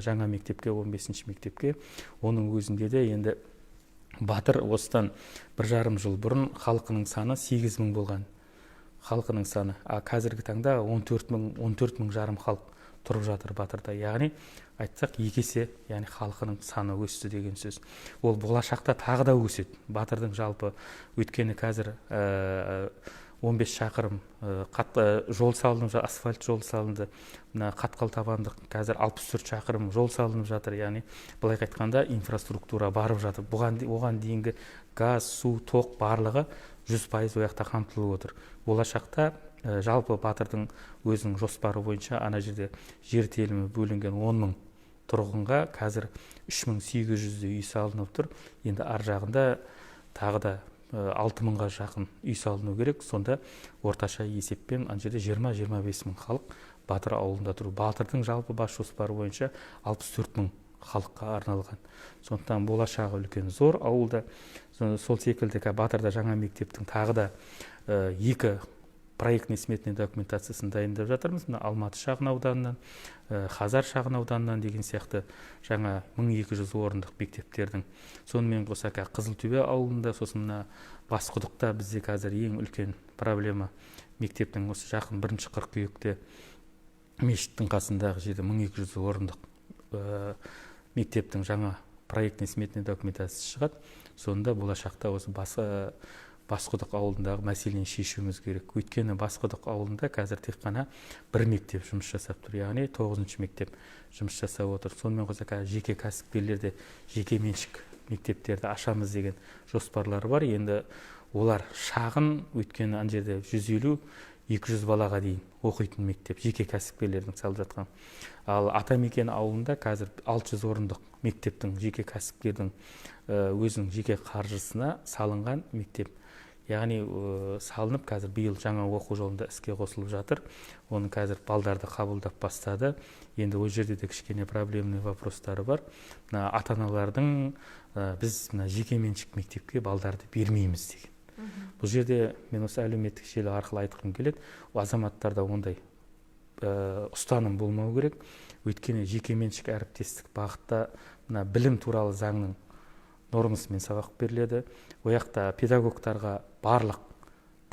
Жаңа мектепке, 15-ші мектепке. Оның өзінде де енді Батыр осыдан 1,5 жыл бұрын халқының саны 8000 болған. Халқының саны, а қазіргі таңда 14 мың, 14 мың жарым халық тұрып жатыр Батырда. Яғни айтсақ, екі есе, яғни халқының саны өсті деген сөз. Ол болашақта тағы да өседі Батырдың жалпы, өйткені қазір 15 шақырым жол салынып, асфальт жол салынды, мына қатқал табандық қазір 64 шақырым жол салынып жатыр. Яғни былай айтқанда инфраструктура барып жатыр. Оған дейінгі газ, су, тоқ барлығы 100% ол жақта қамтылып отыр. Болашақта жалпы Батырдың өзінің жоспары бойынша ана жерде жер телімі бөлінген 10 мың тұрғынға қазір 3800 үй салынып тұр. Енді ар жағында тағы да 6 мыңға жақын үй салыну керек. Сонда орташа есеппен ана жерде 20-25 мың халық Батыр ауылында тұр. Батырдың жалпы бас жоспары бойынша 64 мың халыққа арналған. Сондықтан болашағы үлкен зор ауылда. Сол секілді Батырда жаңа мектептің тағы да екі проектный сметный документациясын дайындап жатырмыз. Мына Алматы шағын ауданынан, Хазар шағын ауданынан деген сияқты жаңа 1200 орындық мектептердің. Сонымен қоса Қызылтөбе ауылында, сосын мына Басқұдықта бізде қазір ең үлкен проблема мектептің осы жақын 1 қыркүйекте мешіттің қасындағы жерде 1200 орындық мектептің жаңа проектный сметный документациясы шығады. Сонда болашақта осы Басқұдық ауылындағы мәселені шешуіміз керек. Өйткені Басқұдық ауылында қазір тек қана бір мектеп жұмыс жасап тұр, яғни 9-шы мектеп жұмыс жасап отыр. Сонымен қоса қазір жеке кәсіпкерлерде жеке меншік мектептерді ашамыз деген жоспарлар бар. Енді олар шағын, өйткені ана жерде 150-200 балаға дейін оқитын мектеп жеке кәсіпкерлердің салып жатқан. Ал Атамекен ауылында қазір 600 орындық мектептің жеке кәсіпкердің өзінің жеке қаржысына салынған мектеп. Яғни салынып қазір биыл жаңа оқу жылында іске қосылып жатыр. Оны қазір балдарды қабылдап бастады. Енді ол жерде де кішкене проблемный вопростары бар. Мына ата-аналардың біз мына жеке меншік мектепке балдарды бермейміз деген. Бұл жерде мен осы әлеуметтік желі арқылы айтқым келеді, азаматтарда ондай ұстаным болмау керек. Өйткені жеке меншік әріптестік бағытта мына білім туралы заңның нормасымен сабақ беріледі. Ол жақта педагогтарға барлық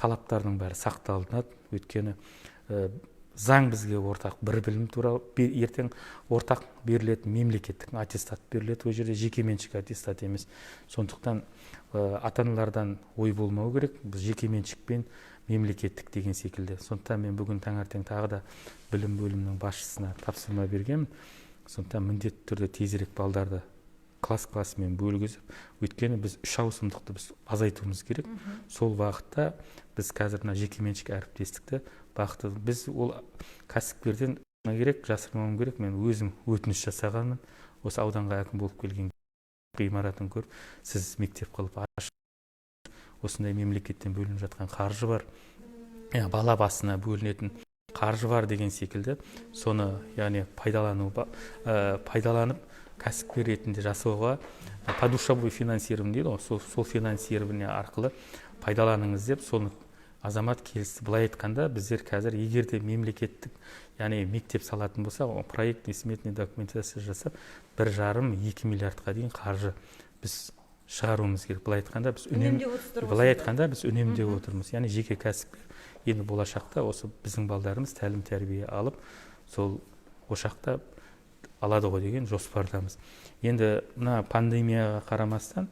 талаптардың бәрі сақталынады. Өйткені заң бізге ортақ бір білім туралы ертең ортақ берілетін мемлекеттік аттестат беріледі. Ол жерде жеке меншік аттестат емес. Сондықтан ата-аналардан ой болмау керек, біз жеке меншік пен мемлекеттік деген секілді. Сондықтан мен бүгін таңертең тағы да білім бөлімінің басшысына тапсырма бергенмін. Сондықтан міндетті түрде тезірек балдарды Класс-классымен бөлгізіп, өйткені біз үш ауысымдықты біз азайтуымыз керек. Сол бағытта біз қазір мына жекеменшік әріптестікті бағыты, біз ол кәсіпкерден керек, жасырмауым керек, мен өзім өтініш жасағанмын. Осы ауданға әкім болып келген ғимаратын көріп, сіз мектеп қылып аш, осындай мемлекеттен бөлініп жатқан қаржы бар, бала басына бөлінетін қаржы бар деген секілді, соны, яғни, пайдаланып кәсіпкер ретінде жасауға, подушевой финансирование дейді ғой, сол финансирование арқылы пайдаланыңыз деп, соны азамат келісті. Былай айтқанда, біздер қазір егер де мемлекеттік, яғни мектеп салатын болсақ, проектный сметный документация жасап, 1,5-2 миллиардқа дейін қаржы біз шығаруымыз керек. Былай айтқанда, біз үнемдеп, былай айтқанда, біз үнемдеп отырмыз. Яғни жеке кәсіпкер енді болашақта осы біздің балдарымыз тәлім тәрбие алып, сол ошақта алады ғой деген жоспардамыз. Енді мына пандемияға қарамастан,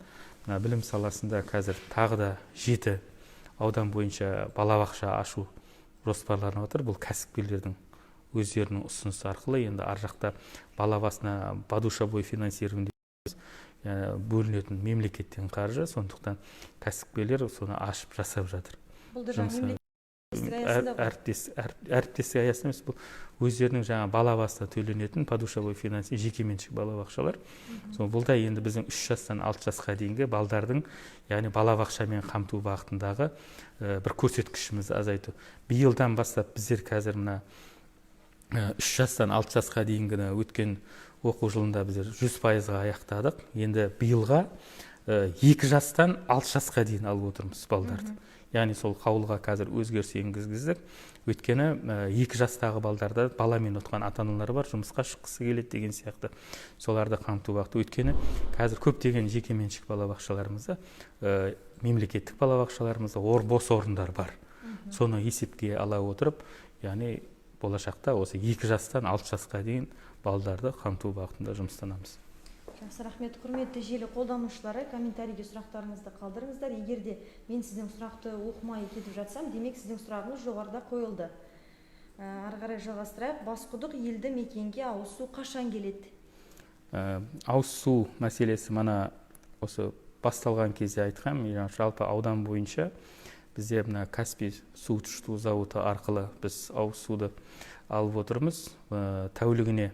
мына білім саласында қазір тағы да жеті аудан бойынша балабақша ашу жоспарланып отыр. Бұл кәсіпкерлердің өздерінің ұсынысы арқылы. Енді ар жақта бала басына подушевой финансирование бөлінетін мемлекеттен қаржы, сондықтан кәсіпкерлер соны ашып жасап жатыр. Бұл да жаңа мемлекеттік аясында ғой? Әріптестік аясында емес, бұл өздерінің жаңа бала басына төленетін подушевой финансирование, жекеменшік балабақшалар. Сол бұл да енді біздің 3 жастан 6 жасқа дейінгі балдардың, яғни балабақшамен қамту бағытындағы бір көрсеткішімізді азайту. Биылдан бастап біздер қазір мына 3 жастан 6 жасқа дейінгіні өткен оқу жылында біздер 100%-ға аяқтадық. Енді биылға 2 жастан 6 жасқа дейін алып отырмыз балдарды. Яғни сол қаулыға қазір өзгеріс енгізгіздік, өйткені 2 жастағы балдарды баламен отқан ата аналар бар, жұмысқа шыққысы келеді деген сияқты, соларды қамту бағыты. Өйткені қазір көптеген жекеменшік балабақшаларымызда, мемлекеттік балабақшаларымызда бос орындар бар. Соны есепке ала отырып, яғни болашақта осы 2 жастан 6 жасқа дейін балдарды қамту бағытында жұмыстанамыз. Жақсы, рахмет. Құрметті желі қолданушылары, комментарийге сұрақтарыңызды қалдырыңыздар. Егер де мен сіздің сұрақты оқымай кетіп жатсам, демек, сіздің сұрағыңыз жоғарыда қойылды. Ары қарай жалғастырайық. Басқұдық елді мекенге ауыз су қашан келеді? Ауыз су мәселесі мана осы басталған кезде айтқам, жалпы аудан бойынша бізде мына Каспий су тұщыту зауыты арқылы біз ауыз суды алып отырмыз. Тәулігіне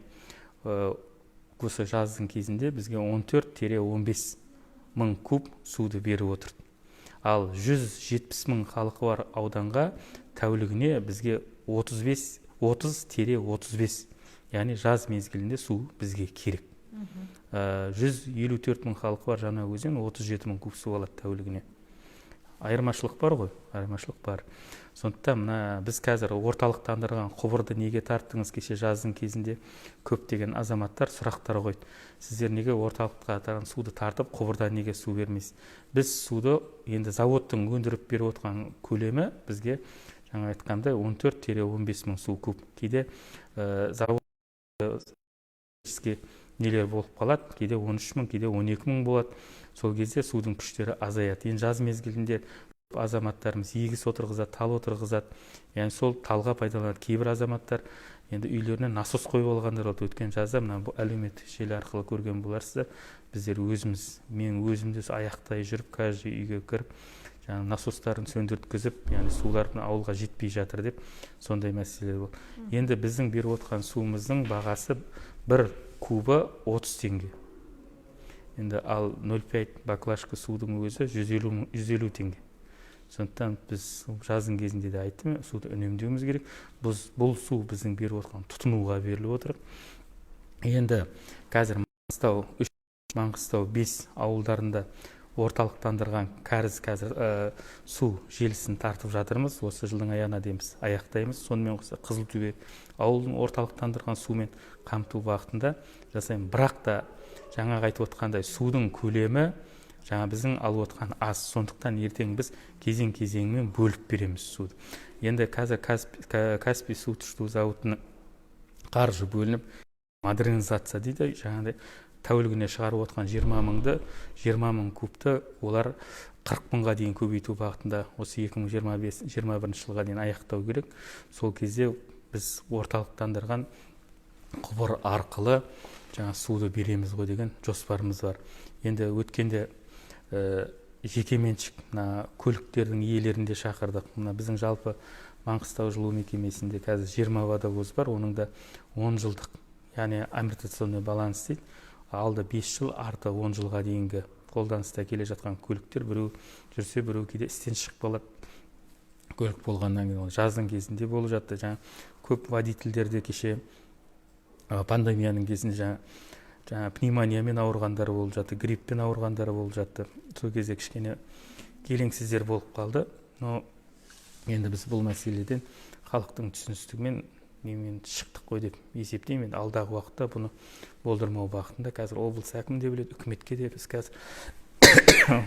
осы жаздың кезінде бізге 14-15 мың куб суды беріп отырды. Ал 170 мың халқы бар ауданға тәулігіне бізге 35, 30-35, яғни жаз мезгілінде су бізге керек. 154 мың халқы бар Жаңаөзен 37 мың куб су алады тәулігіне. Айырмашылық бар ғой, айырмашылық бар. Сондықтан мына біз қазір орталықтандырған құбырды неге тарттыңыз? Кеше жаздың кезінде көптеген азаматтар сұрақтар қойды: сіздер неге орталыққа суды тартып, құбырдан неге су бермейсіз? Біз суды енді заводтың өндіріп беріп отырған көлемі бізге жаңа айтқандай 14-15 мың су куб. Кейде завод нелер болып қалады, кейде 13 мың, кейде 12 мың болады. Сол кезде судың күштері азаяды. Енді жаз мезгілінде азаматтарымыз егіс отырғызады, тал отырғызады, яғни сол талға пайдаланады. Кейбір азаматтар енді үйлеріне насос қойып алғандар болды. Өткен жазда мына әлеуметтік желі арқылы көрген боларсыздар, біздер өзіміз, мен өзім де аяқтай жүріп, каждый үйге кіріп, жаңағы насостарын сөндірткізіп, яғни сулар ауылға жетпей жатыр деп, сондай мәселелер болды. Енді біздің беріп отқан суымыздың бағасы бір кубы 30 теңге. Енді ал 0,5 баклажка судың өзі 150, 150 теңге. Сондықтан біз жаздың кезінде де айттым, суды үнемдеуіміз керек. Бұл су біздің беріп отқан тұтынуға беріліп отыр. Енді қазір Маңғыстау 3, Маңғыстау 5 ауылдарында орталықтандырған кәріз қазір су желісін тартып жатырмыз. Осы жылдың аяғына дейін біз аяқтаймыз. Сонымен қоса Қызылтөбе ауылын орталықтандырған сумен қамту бағытында жасаймын. Бірақ та жаңағы айтып отқандай, судың көлемі жаңа біздің алып отқан аз. Сондықтан ертең біз кезең кезеңімен бөліп береміз суды. Енді қазір Каспий су тұщыту зауытының қаржы бөлініп, модернизация дейді, жаңағыдай тәулігіне шығарып отқан 20 мыңды, 20 мың кубты олар 40 мыңға дейін көбейту бағытында осы 2025-21 жылға дейін аяқтау керек. Сол кезде біз орталықтандырған құбыр арқылы жаңа суды береміз ғой деген жоспарымыз бар. Енді өткенде жекеменшік мына көліктердің иелерін де шақырдық. Мына біздің жалпы Маңғыстау жылу мекемесінде қазір 20 водовоз бар, оның да 10 жылдық, яғни амортизационный баланс дейді, алды 5 жыл, арты 10 жылға дейінгі қолданыста келе жатқан көліктер, біреу жүрсе, біреу кейде істен шығып қалады. Көлік болғаннан кейін ол жаздың кезінде болып жатты. Жаңа көп водительдер де кеше пандемияның кезінде жаңа пневмониямен ауырғандар болып жатты, гриппен ауырғандар болып жатты. Сол кезде кішкене келеңсіздер болып қалды. Но енді біз бұл мәселеден халықтың түсіністігімен немен шықтық қой деп есептеймін. Енді алдағы уақытта бұны болдырмау бағытында қазір облыс әкімі де біледі, үкіметке де біз қазір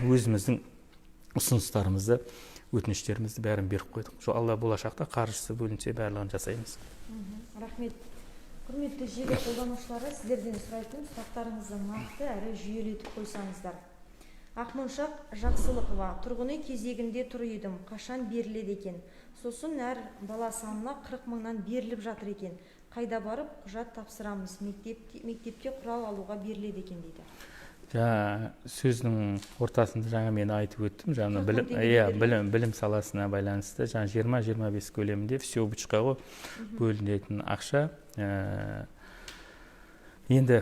өзіміздің ұсыныстарымызды, өтініштерімізді бәрін беріп қойдық. Сол алла болашақта қаржысы бөлінсе, барлығын жасаймыз. Рахмет. Құрметті желі қолданушылары, сіздерден сұрайтын сұрақтарыңызды нақты әрі жүйелі етіп қойсаңыздар. Ақмоншақ Жақсылықова: тұрғын үй кезегінде тұр едім, қашан беріледі екен? Сосын әр бала санына 40 мыңнан беріліп жатыр екен, қайда барып құжат тапсырамыз? Мектепте құрал алуға беріледі екен дейді. Жаңа сөздің ортасында жаңа мен айтып өттім, жаңа білім, иә, білім саласына байланысты жаңа 20-25 көлемінде всеобщий ғой бөлінетін ақша. Енді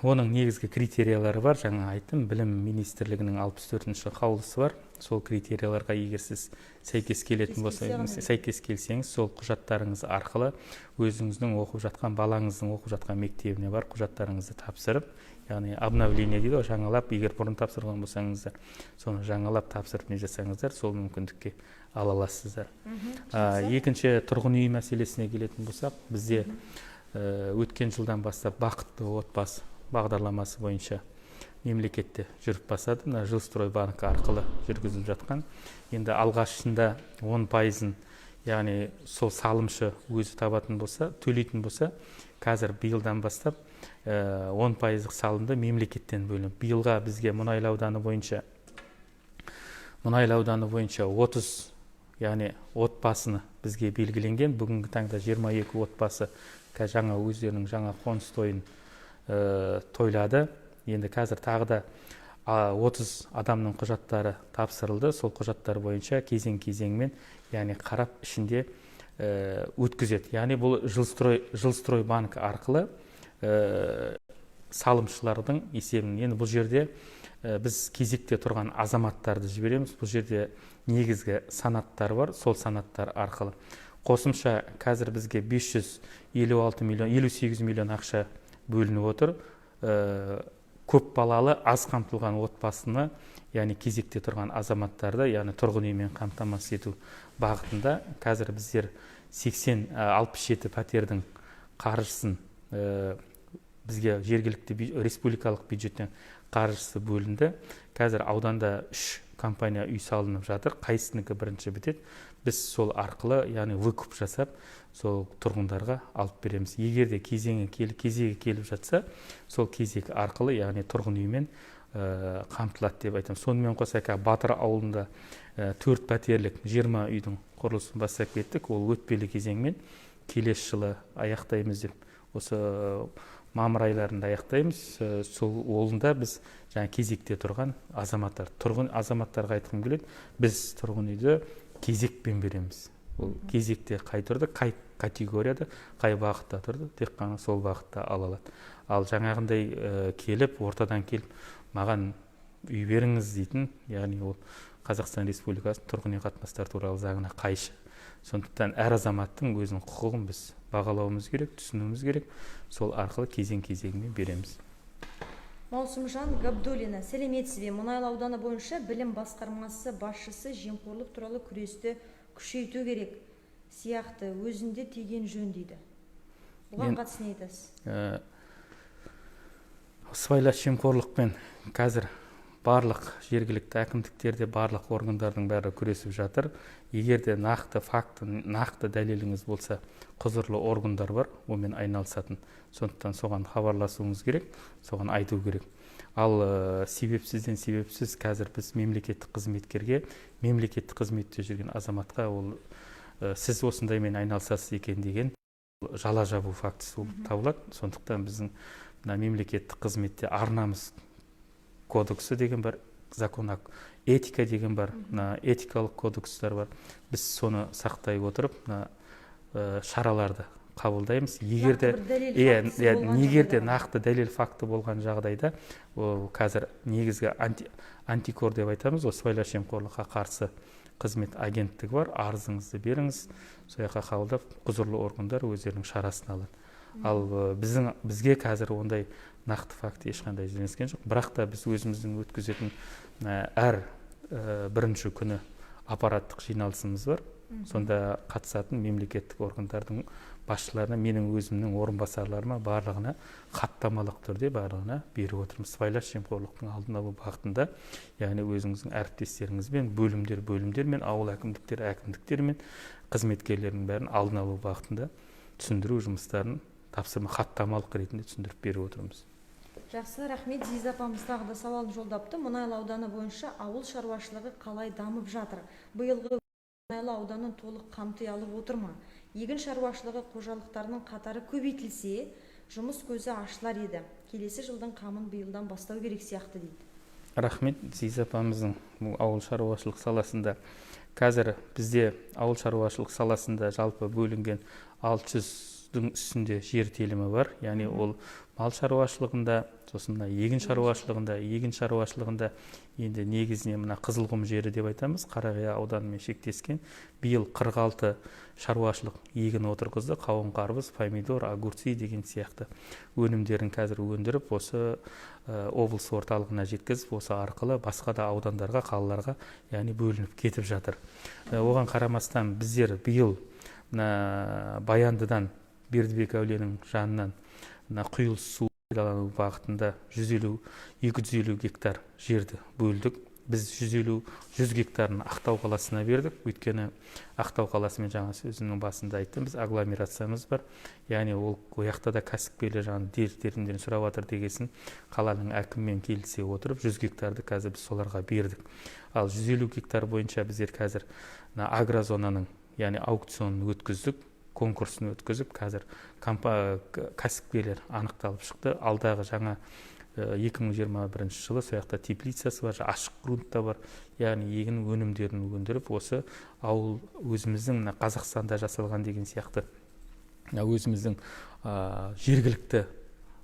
оның негізгі критериялары бар, жаңа айттым, білім министрлігінің 64-ші қаулысы бар. Сол критерияларға егер сіз сәйкес келетін болсаңыз, сәйкес келсеңіз, сол құжаттарыңыз арқылы өзіңіздің оқып жатқан балаңыздың оқып жатқан мектебіне барып құжаттарыңызды тапсырып, яғни обновление дейді ғой, жаңалап, егер бұрын тапсырған болсаңыздар, соны жаңалап тапсырып не жасаңыздар, сол мүмкіндікке ала аласыздар. Екінші, тұрғын үй мәселесіне келетін болсақ, бізде өткен жылдан бастап «Бақытты отбасы» бағдарламасы бойынша мемлекетте жүріп бастады, мына Жилстройбанк арқылы жүргізіліп жатқан. Енді алғашында 10%-ын, яғни сол салымшы өзі табатын болса, төлейтін болса, қазір биылдан бастап 10%-лық салымды мемлекеттен бөлініп, биылға бізге Мұнайлы ауданы бойынша 30, яғни отбасыны бізге белгіленген. Бүгінгі таңда 22 отбасы жаңа өздерінің жаңа қоныс тойын тойлады. Енді қазір тағы да 30 адамның құжаттары тапсырылды. Сол құжаттар бойынша кезең кезеңмен, яғни қарап ішінде өткізеді. Яғни бұл Жилстройбанк арқылы салымшылардың есебін. Енді бұл жерде біз кезекте тұрған азаматтарды жібереміз. Бұл жерде негізгі санаттар бар, сол санаттар арқылы қосымша қазір бізге 556 миллион, 58 миллион ақша бөлініп отыр. Көп балалы, аз қамтылған отбасыны, яғни кезекте тұрған азаматтарды, яғни тұрғын үймен қамтамасыз ету бағытында қазір біздер 80, 67 пәтердің қаржысын бізге жергілікті республикалық бюджеттен қаржысы бөлінді. Қазір ауданда үш компания үй салынып жатыр. Қайсынікі бірінші бітеді, біз сол арқылы, яғни выкуп жасап, сол тұрғындарға алып береміз. Егер де кезегі келіп жатса, сол кезек арқылы, яғни тұрғын үймен қамтылады деп айтамын. Сонымен қоса Батыр ауылында төрт пәтерлік 20 үйдің құрылысын бастап кеттік. Ол өтпелі кезеңмен келесі жылы аяқтаймыз деп, осы мамыр айларында аяқтаймыз. Сол олында біз жаңа кезекте тұрған азаматтар, тұрғын азаматтарға айтқым келеді: біз тұрғын үйді кезекпен береміз. Ол кезекте қай тұрды, қай категорияда, қай бағытта тұрды, тек қана сол бағытта ала алады. Ал жаңағындай келіп, ортадан келіп, маған үй беріңіз дейтін, яғни ол Қазақстан Республикасының тұрғын үй қатынастары туралы заңына қайшы. Сондықтан әр азаматтың өзінің құқығын біз бағалауымыз керек, түсінуіміз керек. Сол арқылы кезең кезеңімен береміз. Маусымжан Габдуллина: сәлеметсіз бе? Мұнайлы ауданы бойынша білім басқармасы басшысы жемқорлық туралы күресті күшейту керек сияқты, өзінде тиген жөн дейді. Бұған қатысты не айтасыз? Сыбайлас жемқорлықпен қазір барлық жергілікті әкімдіктерде, барлық органдардың бәрі күресіп жатыр. Егер де нақты факті, нақты дәлеліңіз болса, құзырлы органдар бар онымен айналысатын, сондықтан соған хабарласуыңыз керек, соған айту керек. Ал себепсізден себепсіз қазір біз мемлекеттік қызметкерге, мемлекеттік қызметте жүрген азаматқа ол сіз осындаймен айналысасыз екен деген жала жабу фактісі болып табылады. Сондықтан біздің мына мемлекеттік қызметте ар-намыс кодексі деген бар, закон этика деген бар, мына этикалық кодекстер бар. Біз соны сақтай отырып мына шараларды қабылдаймыз. Егер де егер де нақты дәлел факті болған жағдайда, ол қазір негізгі антикор деп айтамыз, ол сыбайлас жемқорлыққа қарсы қызмет агенттігі бар, арызыңызды беріңіз, сол жаққа қабылдап құзырлы органдар өздерінің шарасын алады. Ал бізге қазір ондай нақты факт ешқандай ізденіскен жоқ. Бірақ та біз өзіміздің өткізетін әр бірінші күні аппараттық жиналысымыз бар. Сонда қатысатын мемлекеттік органдардың басшыларына, менің өзімнің орынбасарларыма барлығына хаттамалық түрде барлығына беріп отырмыз. Сыбайлас жемқорлықтың алдын алу бағытында, яғни өзіңіздің әріптестеріңізбен, бөлімдермен, ауыл әкімдіктері, әкімдіктермен, қызметкерлердің бәрін алдын алу бағытында түсіндіру жұмыстарын тапсырма хаттамалық ретінде түсіндіріп беріп отырмыз. Жақсы, рахмет. Зиза апамыз тағы да сауалын жолдапты. Мұнайлы ауданы бойынша ауыл шаруашылығы қалай дамып жатыр? Биылғы Мұнайлы ауданын толық қамти алып отыр ма? Егін шаруашылығы қожалықтарының қатары көбейтілсе, жұмыс көзі ашылар еді. Келесі жылдың қамын биылдан бастау керек сияқты дейді. Рахмет Зиза апамыздың. Бұл ауыл шаруашылық саласында қазір бізде ауыл шаруашылық саласында жалпы бөлінген 600-дің үстінде жер телімі бар. Яғни ол мал шаруашылығында, сосын мына егін шаруашылығында, енді негізінен мына Қызылқұм жері деп айтамыз, Қарақия ауданымен шектескен. Биыл 46 шаруашылық егін отырғызды, қауын, қарбыз, помидор, огурцы деген сияқты өнімдерін қазір өндіріп, осы облыс орталығына жеткізіп, осы арқылы басқа да аудандарға, қалаларға, яғни бөлініп кетіп жатыр. Оған қарамастан біздер биыл мына Баяндыдан, Бердібек әулиенің жанынан мына құйылыс су пайдалану бағытында 150-250 гектар жерді бөлдік. Біз 100 гектарын Ақтау қаласына бердік. Өйткені Ақтау қаласымен жаңа сөзімнің басында айттым, біз агломерациямыз бар. Яғни ол жақта да кәсіпкерлер жаңа деректерін сұрап жатыр дегесін қаланың әкімімен келісе отырып 100 гектарды қазір біз соларға бердік. Ал 150 гектар бойынша біздер қазір мына агрозонаның, яғни аукционын өткіздік, конкурсын өткізіп, қазір кәсіпкерлер анықталып шықты. Алдағы жаңа 2021 жылы сол жақта теплицасы бар, ашық грунт та бар, яғни егін өнімдерін өндіріп, осы ауыл өзіміздің мына Қазақстанда жасалған деген сияқты өзіміздің жергілікті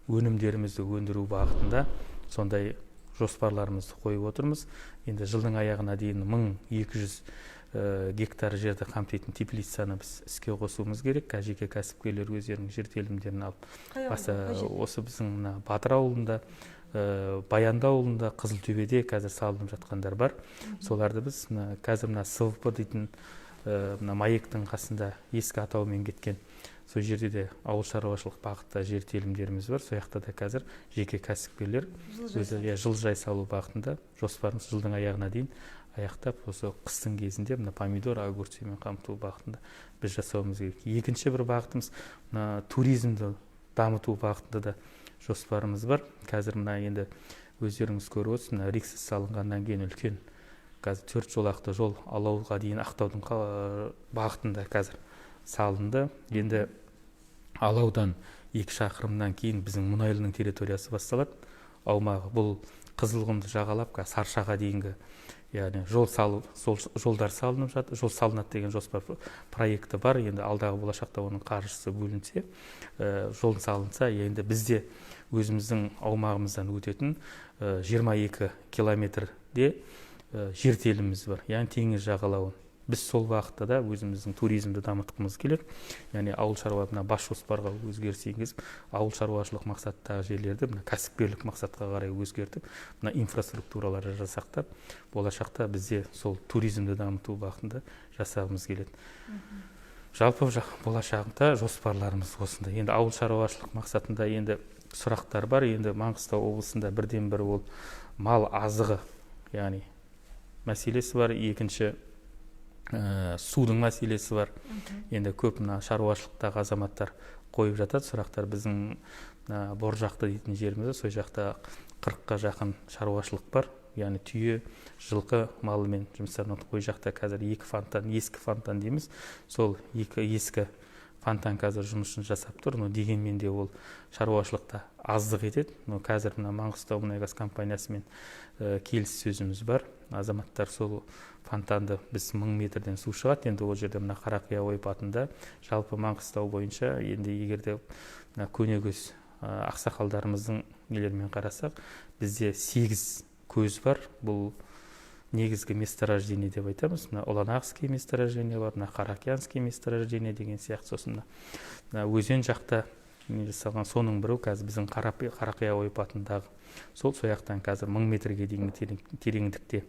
өнімдерімізді өндіру бағытында сондай жоспарларымызды қойып отырмыз. Енді жылдың аяғына дейін 1200 гектар жерді қамтитын теплицаны біз іске қосуымыз керек. Жеке кәсіпкерлер өздерінің жер телімдерін алып, осы біздің мына Батыр ауылында, Баянды ауылында, Қызылтөбеде қазір салынып жатқандар бар. Соларды біз қазір мына СВП дейтін мына Маектің қасында ескі атаумен кеткен сол жерде де ауыл шаруашылық бағытта жер телімдеріміз бар. Сол жақта да қазір жеке кәсіпкерлер өзі жылыжай салу бағытында жоспарымыз жылдың аяғына дейін аяқтап, осы қыстың кезінде мына помидор, огурцымен қамту бағытында біз жасауымыз керек. Екінші бір бағытымыз мына туризмді дамыту бағытында да жоспарымыз бар. Қазір мына енді өздеріңіз көріп отырсыз, мына Риксос салынғаннан кейін үлкен қазір 4 жолақты жол Алауға дейін Ақтаудың бағытында қазір салынды. Енді Алаудан 2 шақырымнан кейін біздің Мұнайлының территориясы басталады. Аумағы бұл Қызылқұмды жағалап Саршаға дейінгі, яғни жол салу, жолдар салынып жатыр, жол салынады деген жоспар проекті бар. Енді алдағы болашақта оның қаржысы бөлінсе, жол салынса, енді бізде өзіміздің аумағымыздан өтетін 22 километрде жер теліміміз бар, яғни теңіз жағалауын. Біз сол бағытта да өзіміздің туризмді дамытқымыз келеді. Яғни ауыл шаруашылығына бас жоспарға өзгеріс енгізіп, ауыл шаруашылық мақсаттағы жерлерді мына кәсіпкерлік мақсатқа қарай өзгертіп, мына инфраструктураларды жасақтап, болашақта бізде сол туризмді дамыту бағытында жасағымыз келеді. Жалпы болашақта жоспарларымыз осындай. Енді ауыл шаруашылық мақсатында енді сұрақтар бар. Енді Маңғыстау облысында бірден бір ол мал азығы, яғни мәселесі бар. Екінші судың мәселесі бар. Енді көп мына шаруашылықтағы азаматтар қойып жатады сұрақтар. Біздің Боржақты дейтін жерімізде сол жақта 40-қа жақын шаруашылық бар. Яғни түйе, жылқы малымен жұмыстарынан. Ой жақта қазір 2 фонтан, ескі фонтан дейміз. Сол 2 ескі Фонтан қазір жұмысын жасап тұр, но дегенмен де ол шаруашылықта аздық етеді. Но қазір мына Маңғыстау мұнайгаз компаниясымен келіссөзіміз бар. Азаматтар сол фонтанды біз 1000 метрден су шығады. Енді ол жерде мына Қарақия ойпатында жалпы Маңғыстау бойынша енді егер де мына көнекөз ақсақалдарымыздың нелерімен қарасақ, бізде 8 көз бар. Бұл негізгі месторождение деп айтамыз. Мына Уланахский месторождение бар, мына Қарақиянский месторождение деген сияқты. Сосын мына өзен жақта не жасалған, соның біреу қазір біздің Қарақия ойпатындағы сол сояқтан қазір 1000 метрге дейінгі тереңдікте,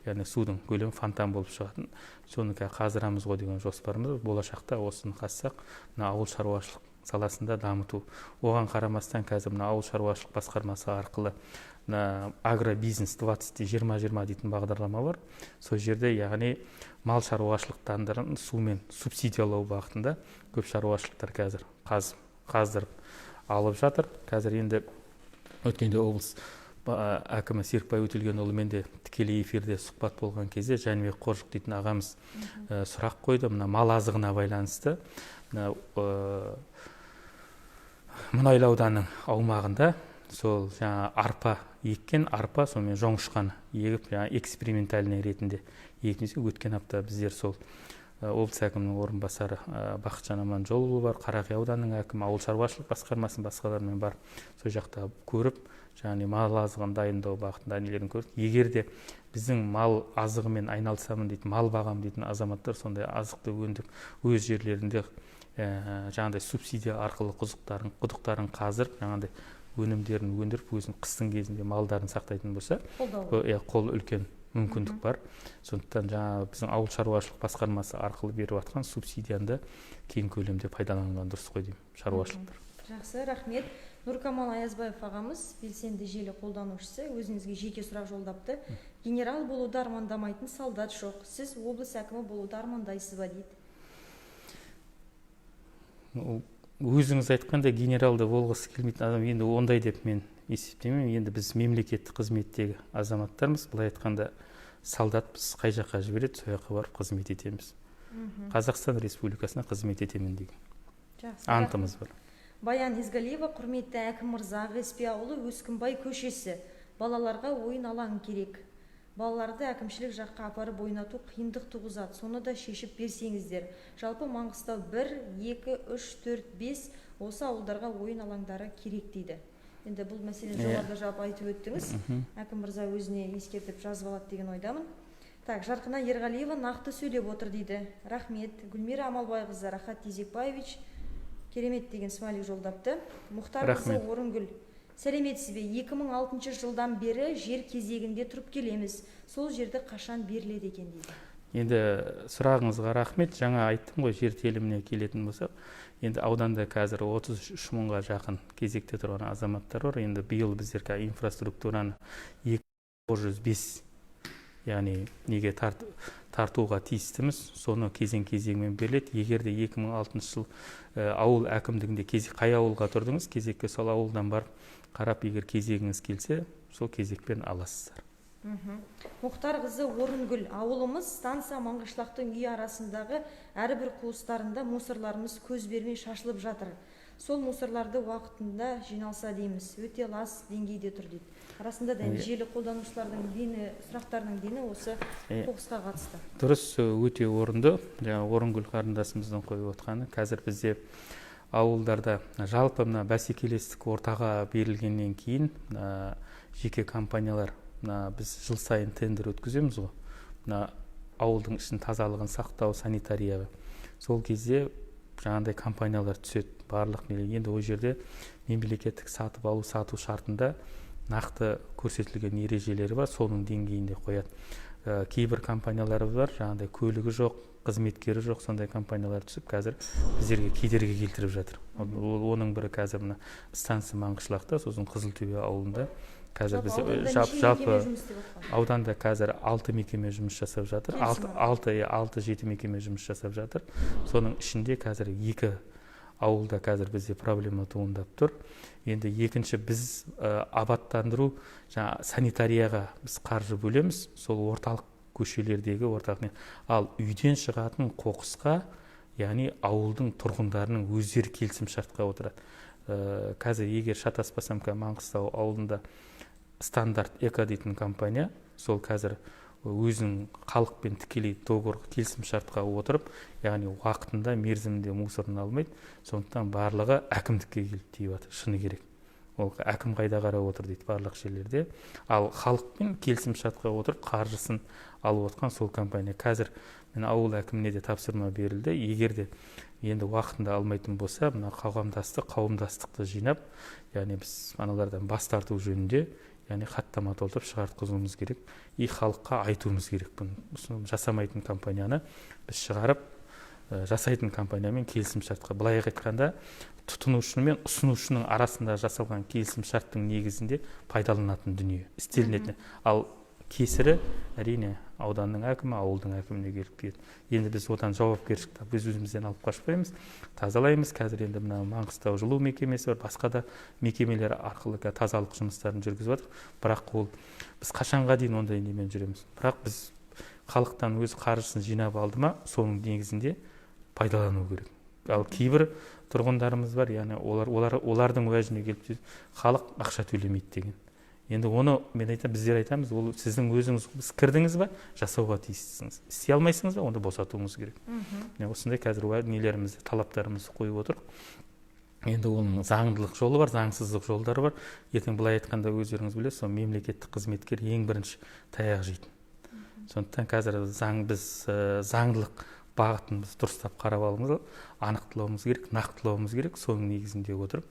яғни судың көлемі фонтан болып шығатын. Соны қазырамыз ғой деген жоспарымыз. Болашақта осыны қазсақ, мына ауыл шаруашылық саласында дамыту. Оған қарамастан қазір мына ауыл шаруашылық басқармасы арқылы мына агробизнес 20-20-20 дейтін бағдарлама бар. Сол жерде, яғни мал шаруашылықтарын сумен субсидиялау бағытында көп шаруашылықтар қазір қаздырып алып жатыр. Қазір енді өткенде облыс әкімі Серікбай Өтелгенұлымен де тікелей эфирде сұхбат болған кезде Жәнібек Қожық дейтін ағамыз сұрақ қойды. Мына мал азығына байланысты мына Мұнайлы ауданының аумағында сол жаңа арпа еккен, арпа сонымен жоңышқаны егіп, жаңа экспериментальный ретінде егіп, өткен апта біздер сол облыс әкімінің орынбасары Бақытжан Аманжолұлы бар, Қарақия ауданының әкімі, ауыл шаруашылық басқармасының басқаларымен барып сол жақта көріп, яғни мал азығын дайындау бағытында нелерін көрдік. Егер де біздің мал азығымен айналысамын дейтін, мал бағамын дейтін азаматтар сондай азықты өндіріп өз жерлерінде жаңағыдай субсидия арқылы құдықтарын қазырып, жаңағыдай өнімдерін өндіріп, өзін қыстың кезінде малдарын сақтайтын болса, қол үлкен мүмкіндік бар. Сондықтан жаңа біздің ауыл шаруашылық басқармасы арқылы беріп жатқан субсидияны кең көлемде пайдаланған дұрыс қой деймін шаруашылықтар. Жақсы, рахмет. Нұркамал Аязбаев ағамыз, белсенді желі қолданушысы, өзіңізге жеке сұрақ жолдапты. Генерал болуды армандамайтын солдат жоқ. Сіз облыс әкімі болуды армандайсыз ба дейді? Өзіңіз айтқандай генералды болғысы келмейтін адам енді ондай деп мен есептемеймін. Енді біз мемлекеттік қызметтегі азаматтармыз, былай айтқанда солдатпыз, қай жаққа жібереді, сол жаққа барып қызмет етеміз. Қазақстан Республикасына қызмет етемін деген антымыз бар. Баян Изгалиева, құрметті әкім мырза, Ақ-Еспе ауылы, Өскінбай көшесі. Балаларға ойын алаңы керек. Балаларды әкімшілік жаққа апарып ойнату қиындық туғызады. Соны да шешіп берсеңіздер. Жалпы Маңғыстау 1, 2, 3, 4, 5 осы ауылдарға ойын алаңдары керек дейді. Енді бұл мәселені жоғарыда жалпы айтып өттіңіз. Әкім мырза өзіне ескертіп жазып алады деген ойдамын. Так, Жарқына Ерғалиева нақты сөйлеп отыр дейді. Рахмет. Гүлмира Амалбайқызы, Рахат Тезекбаевич керемет деген смайлик жолдапты. Мұхтар қызы Орынгүл, сәлеметсіз бе? 2006 жылдан бері жер кезегінде тұрып келеміз. Сол жерді қашан беріледі екен дейді. Енді сұрағыңызға рахмет. Жаңа айттым ғой, жер теліміне келетін болсақ, енді ауданда қазір 33 мыңға жақын кезекте тұрған азаматтар бар. Енді биыл біздер қазір инфраструктураны 205, яғни неге тартуға тиістіміз, соны кезең-кезеңмен беріледі. Егер де 2006 жыл ауыл әкімдігінде қай ауылға тұрдыңыз, кезекке сол ауылдан барып қарап, егер кезегіңіз келсе, сол кезекпен аласыздар. Мұхтар қызы Орынгүл, ауылымыз станция Маңғышлақтың үй арасындағы әрбір қуыстарында мусорларымыз көз бермей шашылып жатыр. Сол мусорларды уақытында жиналса дейміз. Өте лас деңгейде тұр дейді. Арасында да желі қолданушылардың дені, сұрақтарының дені осы қоқысқа қатысты. Дұрыс, өте орынды. Жаңа Орынгүл қарындасымыздың қойып отқаны. Қазір бізде ауылдарда жалпы мына бәсекелестік ортаға берілгеннен кейін мына жеке компаниялар, мына біз жыл сайын тендер өткіземіз ғой, мына ауылдың ішін тазалығын сақтау, санитарияға. Сол кезде жаңағыдай компаниялар түседі барлық нелер. Енді ол жерде мемлекеттік сатып алу, сату шартында нақты көрсетілген ережелері бар, соның деңгейінде қояды. Кейбір компаниялар бар, жаңағыдай көлігі жоқ, қызметкері жоқ, сондай компаниялар түсіп қазір біздерге кедергі келтіріп жатыр. Оның бірі қазір мына станция Маңғышлақта, сосын Қызылтөбе ауылында. Қазір Жалпы біз, ауданда неше жалпы мекеме жұмыс істеп жатқан? Ауданда қазір 6 мекеме жұмыс жасап жатыр. Келісім 6-7 мекеме жұмыс жасап жатыр. Соның ішінде қазір 2 ауылда қазір бізде проблема туындап тұр. Енді екінші біз, абаттандыру, жаңа санитарияға біз қаржы бөлеміз, сол орталық көшелердегі орталық не. Ал үйден шығатын қоқысқа Яғни ауылдың тұрғындарының өздері келісім шартқа отырады. Қазір егер шатаспасам, Маңғыстау ауылында Стандарт Эко дейтін компания сол қазір өзінің халықпен тікелей договор, келісім шартқа отырып, яғни уақытында, мерзімінде мусорын алмайды. Сондықтан барлығы әкімдікке келіп тиіп жатыр. Шыны керек, ол әкім қайда қарап отыр дейді барлық жерлерде. Ал халықпен келісім шартқа отырып, қаржысын алып отқан сол компания. Қазір мен ауыл әкіміне де тапсырма берілді: егер де енді уақытында алмайтын болса, мына қоғамдастық, қауымдастықты жинап, яғни біз аналардан бас тарту жөнінде, яғни хаттама толтырып шығартқызуымыз керек и халыққа айтуымыз керек: бұны жасамайтын компанияны біз шығарып, жасайтын компаниямен келісім шартқа, былай айтқанда, тұтынушы мен ұсынушының арасында жасалған келісім шарттың негізінде пайдаланатын дүние істелінетін. Ал кесірі, әрине, ауданның әкімі, ауылдың әкіміне келіп тиеді. Енді біз одан жауапкершілікті біз өзімізден алып қашпаймыз, тазалаймыз. Қазір енді мына Маңғыстау жылу мекемесі бар, басқа да мекемелер арқылы тазалық жұмыстарын жүргізіп жатыр. Бірақ ол біз қашанға дейін ондай немен жүреміз? Бірақ біз халықтан өз қаржысын жинап алды ма, соның негізінде пайдалану керек. Ал кейбір тұрғындарымыз бар, яғни олардың уәжіне келіп, халық ақша төлемейді деген. Енді оны мен айтамын, біздер айтамыз: ол сіздің өзіңіз кірдіңіз ба, жасауға тиістісіңіз. Істей алмайсыңыз ба, онда босатуыңыз керек. Міне, осындай қазір нелерімізді, талаптарымызды қойып отырмық. Енді оның заңдылық жолы бар, заңсыздық жолдары бар. Ертең, былай айтқанда, өздеріңіз білесіз, сол мемлекеттік қызметкер ең бірінші таяқ жейтін. Сондықтан қазір заң, біз заңдылық бағытын біз дұрыстап қарап алуымыз, анықталуымыз керек, нақтылауымыз керек. Соның негізінде отырып,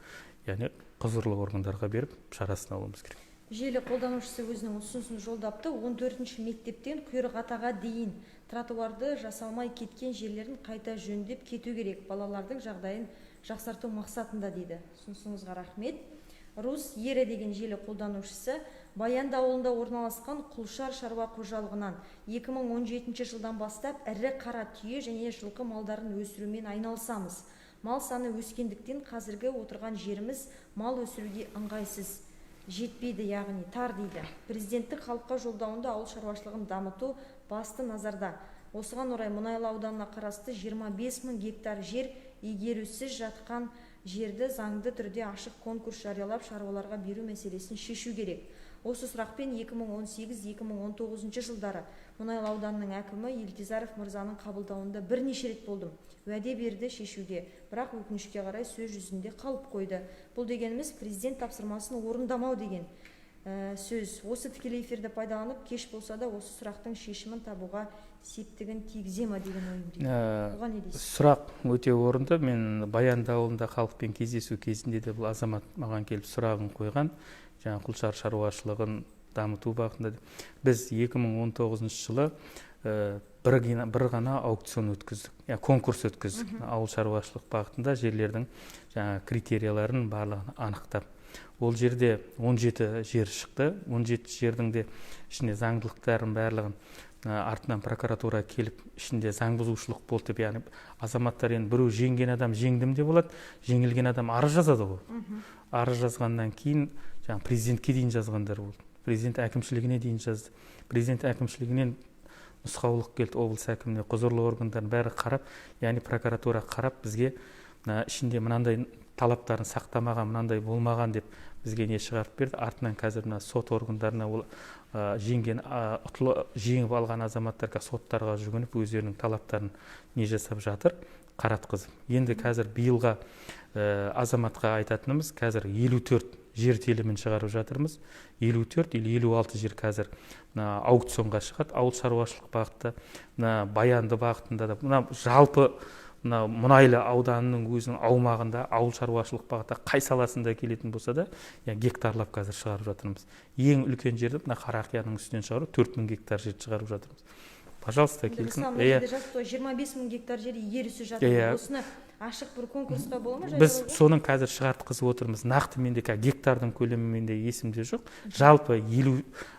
яғни құзырлы органдарға беріп, шарасын алуымыз керек. Желі қолданушысы өзінің ұсынысын жолдапты: 14 мектептен Құйрық атаға дейін тротуарды жасалмай кеткен жерлерін қайта жөндеп кету керек, балалардың жағдайын жақсарту мақсатында, дейді. Ұсынысыңызға рахмет. Рус Ері деген желі қолданушысы: Баянды ауылында орналасқан Құлшар шаруа қожалығынан 2017 жылдан бастап ірі қара түйе және жылқы малдарын өсірумен айналысамыз. Мал саны өскендіктен қазіргі отырған жеріміз мал өсіруге ыңғайсыз, жетпейді, яғни тар, дейді. Президенттік халыққа жолдауында ауыл шаруашылығын дамыту басты назарда. Осыған орай Мұнайлы ауданына қарасты 25 мың гектар жер игерусіз жатқан жерді заңды түрде ашық конкурс жариялап, шаруаларға беру мәселесін шешу керек. Осы сұрақпен 2018-2019 жылдары Мұнайлы ауданының әкімі Елтизаров мырзаның қабылдауында бірнеше рет болдым. Уәде берді шешуге, бірақ, өкінішке қарай, сөз жүзінде қалып қойды. Бұл дегеніміз президент тапсырмасын орындамау деген сөз. Осы тікелей эфирді пайдаланып, кеш болса да, осы сұрақтың шешімін табуға септігін тигізе ма деген ойым, дейді. Оған не дейсіз? Сұрақ өте орынды. Мен Баянды ауылында халықпен кездесу кезінде де бұл азамат маған келіп сұрағын қойған, жаңағы құлшар шаруашылығын дамыту бағытында. Біз 2019 жылы бір ғана аукцион өткіздік, я конкурс өткіздік ауыл шаруашылық бағытында жерлердің жаңа критерияларын барлығын анықтап. Ол жерде 17 жер шықты. 17 жердің де ішінде заңдылықтарын барлығын, артынан прокуратура келіп, ішінде заң бұзушылық болды деп. Яғни азаматтар енді біреу жеңген адам жеңдім деп болады, жеңілген адам арыз жазады ғой. Арыз жазғаннан кейін жаңағы президентке дейін жазғандар болды, президент әкімшілігіне дейін жазды. Президент әкімшілігінен нұсқаулық келді облыс әкіміне, құзырлы органдардың бәрі қарап, яғни прокуратура қарап, бізге мына ішінде мынандай талаптарын сақтамаған, мынандай болмаған деп бізге не шығарып берді. Артынан қазір мына сот органдарына ол жеңген, ұтылы, жеңіп алған азаматтар соттарға жүгініп, өздерінің талаптарын не жасап жатыр, қаратқызып. Енді қазір биылға азаматқа айтатынымыз: қазір 54 жер телімін шығарып жатырмыз. 54 или 56 жер қазір мына аукционға шығады ауыл шаруашылық бағытта, мына Баянды бағытында да, мына жалпы мына Мұнайлы ауданының өзінің аумағында ауыл шаруашылық бағытта қай саласында келетін болса да, гектарлап қазір шығарып жатырмыз. Ең үлкен жерді мына Қарақияның үстінен шығару, 4000 гектар жерді шығарып жатырмыз. Пожалуйста, келсін. Иә, 25 мың гектар жер игерусіз жатыр. Осыны ашық бір конкурсқа бола ма? Біз соның қазір шығартқызып отырмыз. Нақты менде қазір гектардың көлемі менде есімде жоқ. Жалпы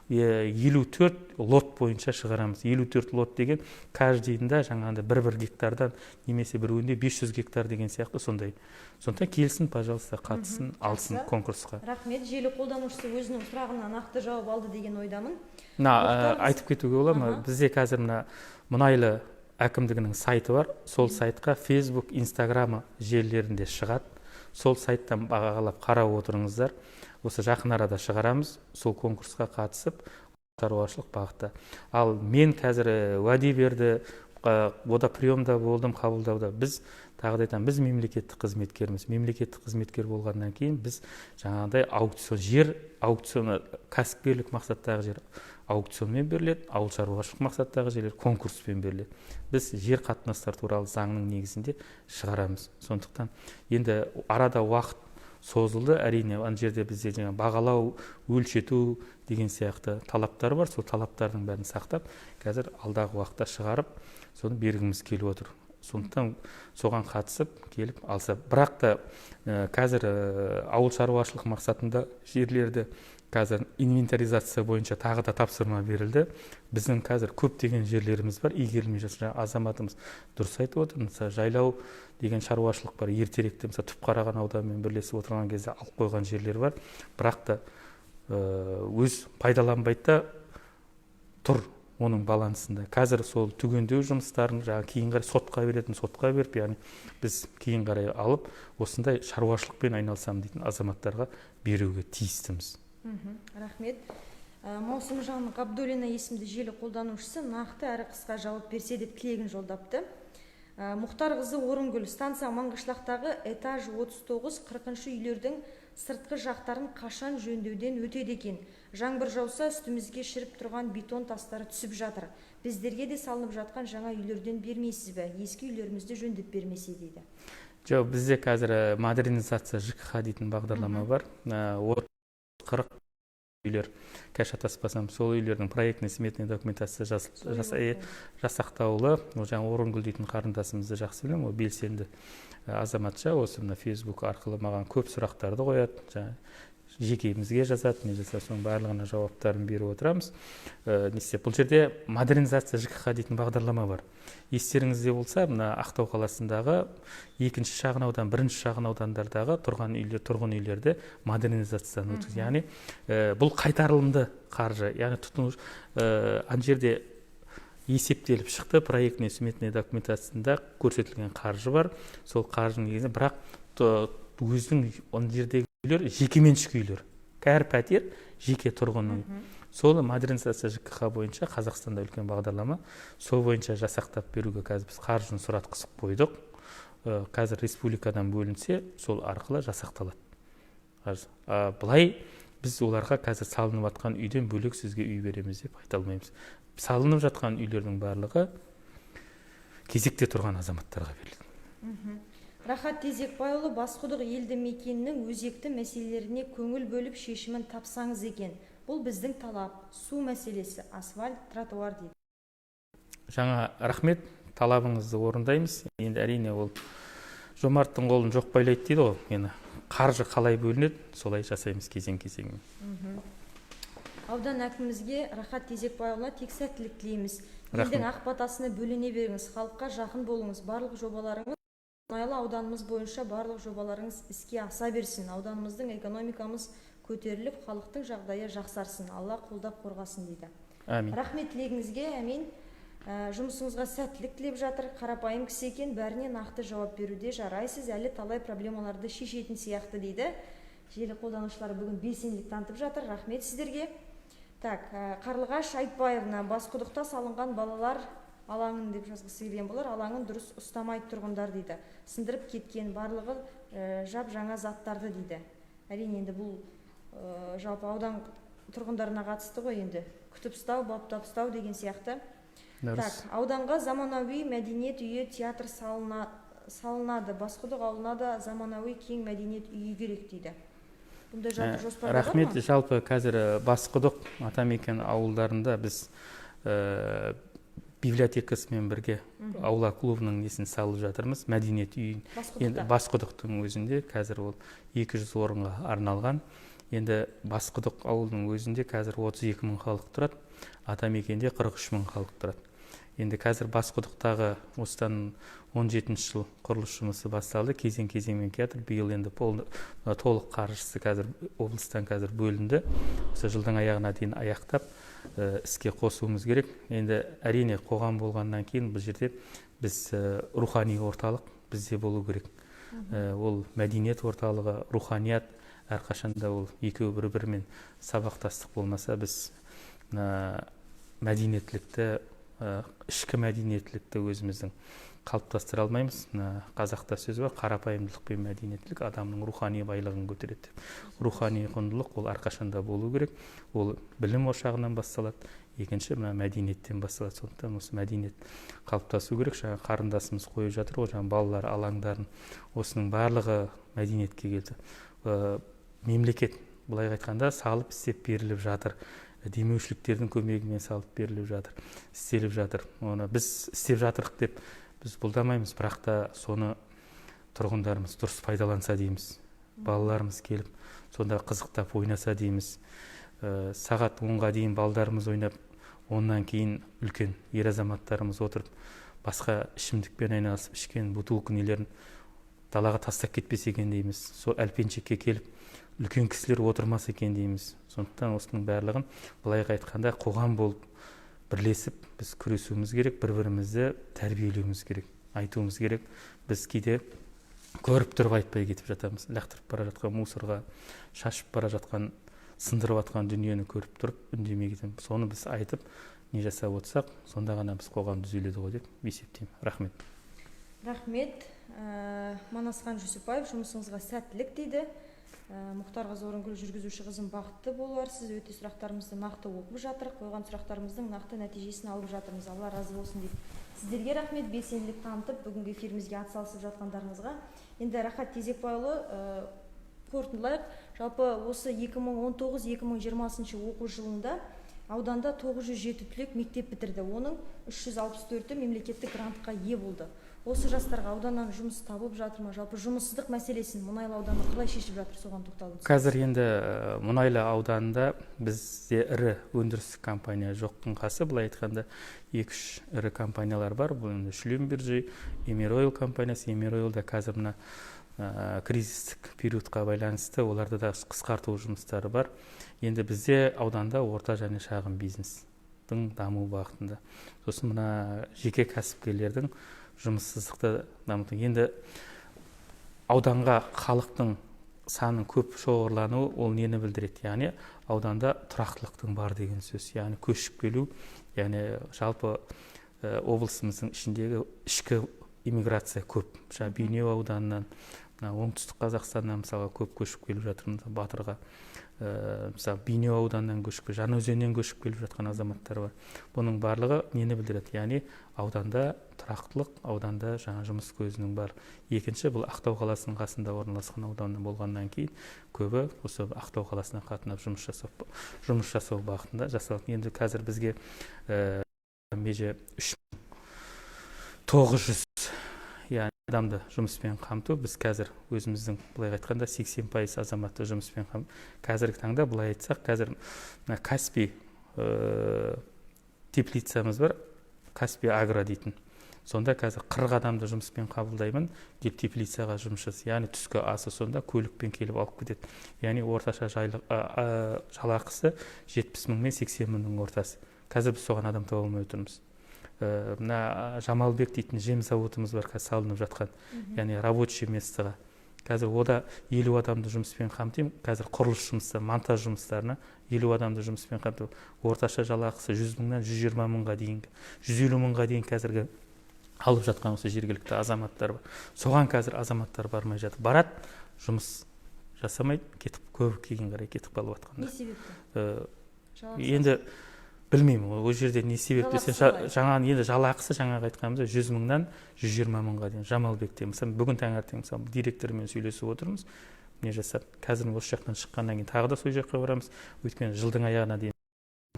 54 лот бойынша шығарамыз. 54 лот деген каждый ында жаңағындай бір бір гектардан немесе біреуінде 500 гектар деген сияқты сондай. Сондықтан келсін, пожалуйста, қатыссын, алсын конкурсқа. Рахмет. Желі қолданушысы өзінің сұрағына нақты жауап алды деген ойдамын. Мына айтып кетуге бола ма? Бізде қазір мына Мұнайлы әкімдігінің сайты бар. Сол сайтқа Facebook, Instagram желілерінде шығады. Сол сайттан бағалап қарап отырыңыздар. Осы жақын арада шығарамыз. Сол конкурсқа қатысып, шаруашылық бағытта. Ал мен қазір уәде берді, ода приемда болдым, қабылдауда. Біз тағы да айтамын, біз мемлекеттік қызметкерміз. Мемлекеттік қызметкер болғаннан кейін біз жаңағыдай аукцион, жер аукционы, кәсіпкерлік мақсаттағы жер аукционмен беріледі, ауыл шаруашылық мақсаттағы жерлер конкурспен беріледі. Біз жер қатынастары туралы заңның негізінде шығарамыз. Сондықтан енді арада уақыт созылды, әрине, ана жерде бізде жаңа бағалау, өлшету деген сияқты талаптар бар. Сол талаптардың бәрін сақтап, қазір алдағы уақытта шығарып, соны бергіміз келіп отыр. Сондықтан соған қатысып келіп алса. Бірақ та қазір ауыл шаруашылық мақсатында жерлерді қазір инвентаризация бойынша тағы да тапсырма берілді. Біздің қазір көптеген жерлеріміз бар, игерілмей жатқан. Азаматымыз дұрыс айтып отыр. Мысалы, жайлау деген шаруашылық бар. Ертеректе, мысалы, Түпқараған ауданымен бірлесіп отырған кезде алып қойған жерлер бар. Бірақ та өз пайдаланбайды да тұр оның балансында. Қазір сол түгендеу жұмыстарын жаңа кейін қарай сотқа беретін, сотқа беріп, яғни біз кейін қарай алып, осындай шаруашылықпен айналысамын дейтін азаматтарға беруге тиістіміз. Рахмет. Маусымжан Ғабдуллина есімді желі қолданушысы нақты әрі қысқа жауап берсе деп тілегін жолдапты. Мұхтар қызы Орынгүл, станция Маңғышлақтағы этаж 39 40 үйлердің сыртқы жақтарын қашан жөндеуден өтеді екен? Жаңбыр жауса, үстімізге шіріп тұрған бетон тастары түсіп жатыр. Біздерге де салынып жатқан жаңа үйлерден бермейсіз бе? Ескі үйлерімізді жөндеп бермесе дейді. Жоқ, бізде қазір модернизация ЖКХ дейтін бағдарлама бар. 40 үйлер, қазір шатаспасам, сол үйлердің проектный сметный документация жасақтаулы. Ол жаңа Орынгүл дейтін қарындасымызды жақсы білемін, ол белсенді азаматша. Осы мына Facebook арқылы маған көп сұрақтарды қояды, жаңа жекемізге жазады, не жазса, соның барлығына жауаптарын беріп отырамыз. Не істеп, бұл жерде модернизация ЖКХ дейтін бағдарлама бар. Естеріңізде болса, мына Ақтау қаласындағы екінші шағын аудан, бірінші шағын аудандардағы тұрған үйлер, тұрғын үйлерді модернизациядан өткізу. Яғни бұл қайтарылымды қаржы, яғни тұтынушы ана жерде есептеліп шықты, проектный сметный документациясында көрсетілген қаржы бар. Сол қаржының негізінде, бірақ өзінің ана жердегі үйлер жекеменшік үйлер, әр пәтер жеке тұрғын үй. Сол модернизация ЖКХ бойынша Қазақстанда үлкен бағдарлама, сол бойынша жасақтап беруге қазір біз қаржыны сұратқызып қойдық. Қазір республикадан бөлінсе, сол арқылы жасақталады. Былай біз оларға қазір салынып жатқан үйден бөлек сізге үй береміз деп айта алмаймыз. Салынып жатқан үйлердің барлығы кезекте тұрған азаматтарға беріледі. Рахат Тезекбайұлы, Басқұдық елді мекенінің өзекті мәселелеріне көңіл бөліп шешімін тапсаңыз екен. Бұл біздің талап, су мәселесі, асфальт, тротуар дейді. Жаңа рахмет, талабыңызды орындаймыз. Енді әрине ол жомарттың қолын жоқ байлайды дейді ғой. Енді қаржы қалай бөлінеді, солай жасаймыз кезең-кезеңмен. Аудан әкімімізге Рахат Тезекбайұлына тек сәттілік тілейміз. Елдің ақ батасына бөлене беріңіз, халыққа жақын болыңыз, барлық жобаларыңыз Мұнайлы ауданымыз бойынша барлық жобаларыңыз іске аса берсін. Ауданымыздың экономикамыз көтеріліп, халықтың жағдайы жақсарсын. Алла қолдап қорғасын дейді. Әмин. Рахмет тілегіңізге, әмин. Жұмысыңызға сәттілік тілеп жатыр. Қарапайым кісі екен, бәріне нақты жауап беруде жарайсыз, әлі талай проблемаларды шешетін сияқты дейді. Желі қолданушылары бүгін белсенділік танытып жатыр. Рахмет сіздерге. Так, Қарлығаш Айтбаевна, Басқұдықта салынған балалар алаңын деп жазғысы келген болар, алаңын дұрыс ұстамайды тұрғындар дейді. Сындырып кеткен барлығы жап жаңа заттарды дейді. Әрине енді бұл жалпы аудан тұрғындарына қатысты ғой енді. Күтіп ұстау, баптап ұстау деген сияқты. Так, ауданға заманауи мәдениет үйі, театр салынады. Басқұдық ауылына да заманауи кең мәдениет үйі керек дейді. Бұндай жалпы жоспар бар ма? Рахмет, жалпы қазір Басқұдық атамекен ауылдарында біз библиотекасымен бірге аула клубының несін салып жатырмыз, мәдениет үйін. Енді Басқұдықтың өзінде қазір ол 200 орынға арналған. Енді Басқұдық ауылының өзінде қазір 32 мың халық тұрады, атамекенде 43 мың халық тұрады. Енді қазір Басқұдықтағы осыдан 17 жыл құрылыс жұмысы басталды, кезең-кезеңмен келатыр. Биыл енді толық қаржысы қазір облыстан қазір бөлінді. Осы жылдың аяғына дейін аяқтап, іске қосуымыз керек. Енді әрине қоғам болғаннан кейін бұл жерде біз рухани орталық бізде болу керек. Ол мәдениет орталығы, руханият әрқашанда ол екеуі бір-бірімен сабақтастық болмаса, біз мәдениеттілікті, ішкі мәдениеттілікті өзіміздің қалыптастыра алмаймыз. Қазақта сөз бар, қарапайымдылық пен мәдениеттілік адамның рухани байлығын көтереді деп. Рухани құндылық ол әрқашанда болу керек. Ол білім ошағынан басталады, екінші мына мәдениеттен басталады. Сондықтан осы мәдениет қалыптасу керек. Жаңа қарындасымыз қойып жатыр ғой, жаңа балалар алаңдарын, осының барлығы мәдениетке келді. Мемлекет былай айтқанда салып істеп беріліп жатыр, демеушіліктердің көмегімен салып беріліп жатыр, істеліп жатыр. Оны біз істеп жатырық деп біз бұлдамаймыз, бірақ та соны тұрғындарымыз дұрыс пайдаланса дейміз. Балаларымыз келіп сонда қызықтап ойнаса дейміз. Сағат 10-ға дейін балдарымыз ойнап, оннан кейін үлкен ер азаматтарымыз отырып басқа ішімдікпен айналысып ішкен бутылка нелерін далаға тастап кетпесе екен дейміз. Сол әлпеншекке келіп үлкен кісілер отырмаса екен дейміз. Сондықтан осының барлығын былай айтқанда қоғам болып бірлесіп біз күресуіміз керек, бір-бірімізді тәрбиелеуіміз керек, айтуымыз керек. Біз кейде көріп тұрып айтпай кетіп жатамыз. Лақтырып бара жатқан мусорға, шашып бара жатқан, сындырып жатқан дүниені көріп тұрып үндемей кетеміз. Соны біз айтып не жасап отырсақ, сонда ғана біз қоғам түзеледі ғой деп есептеймін. Рахмет. Рахмет. Манасхан Жүсіпбаев, жұмысыңызға сәттілік дейді. Мұхтар қызы Орынгүл, жүргізуші қызым, бақытты боларсыз. Өте сұрақтарымызды нақты оқып жатыр, қойған сұрақтарымыздың нақты нәтижесін алып жатырмыз. Алла разы болсын дейді. Сіздерге рахмет, белсенділік танытып, бүгінгі эфирімізге атсалысып жатқандарыңызға. Енді Рахат Тезекбайұлы, қорытындылайық. Жалпы осы 2019-2020 оқу жылында ауданда 907 түлек мектеп бітірді. Оның 364-і мемлекеттік грантқа ие болды. Осы жастарға ауданнан жұмыс табылып жатыр ма? Жалпы жұмыссыздық мәселесін Мұнайлы ауданы қалай шешіп жатыр, соған тоқталыңыз. Қазір енді Мұнайлы ауданында бізде ірі өндірістік компания жоқтың қасы, былай айтқанда 2-3 ірі компаниялар бар. Бұл енді Шлюмберже, Эмиройл компаниясы. Эмиройлда қазір мына кризистік периодқа байланысты оларда да қысқарту жұмыстары бар. Енді бізде ауданда орта және шағын бизнестің даму бағытында. Сосын мына жеке кәсіпкерлердің жұмыссыздықты дамыту. Енді ауданға халықтың санын көп шоғырлануы ол нені білдіреді? Яғни ауданда тұрақтылықтың бар деген сөз. Яғни көшіп келу, яғни жалпы облысымыздың ішіндегі ішкі иммиграция көп. Жаңа Бейнеу ауданынан, мына Оңтүстік Қазақстаннан мысалға көп көшіп келіп жатыр, мысалы Батырға. Мысалы Бейнеу ауданынан көшіп, Жаңаөзеннен көшіп келіп жатқан азаматтар бар. Бұның барлығы нені білдіреді? Яғни ауданда тұрақтылық, ауданда жаңа жұмыс көзінің бар. Екінші, бұл Ақтау қаласының қасында орналасқан аудан болғаннан кейін көбі осы Ақтау қаласына қатынап жұмыс жасау бағытында жасалады. Енді қазір бізге меже 3900 яғни адамды жұмыспен қамту. Біз қазір өзіміздің былай айтқанда 80% азаматты жұмыспен қамту. Қазіргі таңда былай айтсақ, қазір мына Каспий теплицамыз бар, Каспий Агро дейтін. Сонда қазір 40 адамды жұмыспен қабылдаймын, келіп теплицаға жұмыс жасайды. Яғни түскі асы сонда көлікпен келіп алып кетеді. Яғни орташа жалақысы 70 мың мен 80 мыңның ортасы. Қазір біз соған адам таба алмай отырмыз. Мына Жамалбек дейтін жем зауытымыз бар, қазір салынып жатқан, яғни рабочий местоға. Қазір ода 50 адамды жұмыспен қамтимын. Қазір құрылыс жұмыстары, монтаж жұмыстарына 50 адамды жұмыспен қамту. Орташа жалақысы 100 мыңнан 120 мыңға дейінгі, 150 мыңға дейін қазіргі алып жатқан осы жергілікті азаматтар бар. Соған қазір азаматтар бармай жатыр. Барады, жұмыс жасамайды, кетіп, көбі кейін қарай кетіп қалып жатқандар. Не себепті? Енді білмеймін, ол жерде не себеп десе, жаңа енді жалақысы жаңағы айтқанымызда 100 мыңнан 120 мыңға дейін Жамалбекте. Мысалы, бүгін таңертең мысалы директормен сөйлесіп отырмыз, не жасап, қазір осы жақтан шыққаннан кейін тағы да сол жаққа барамыз. Өйткені жылдың аяғына дейін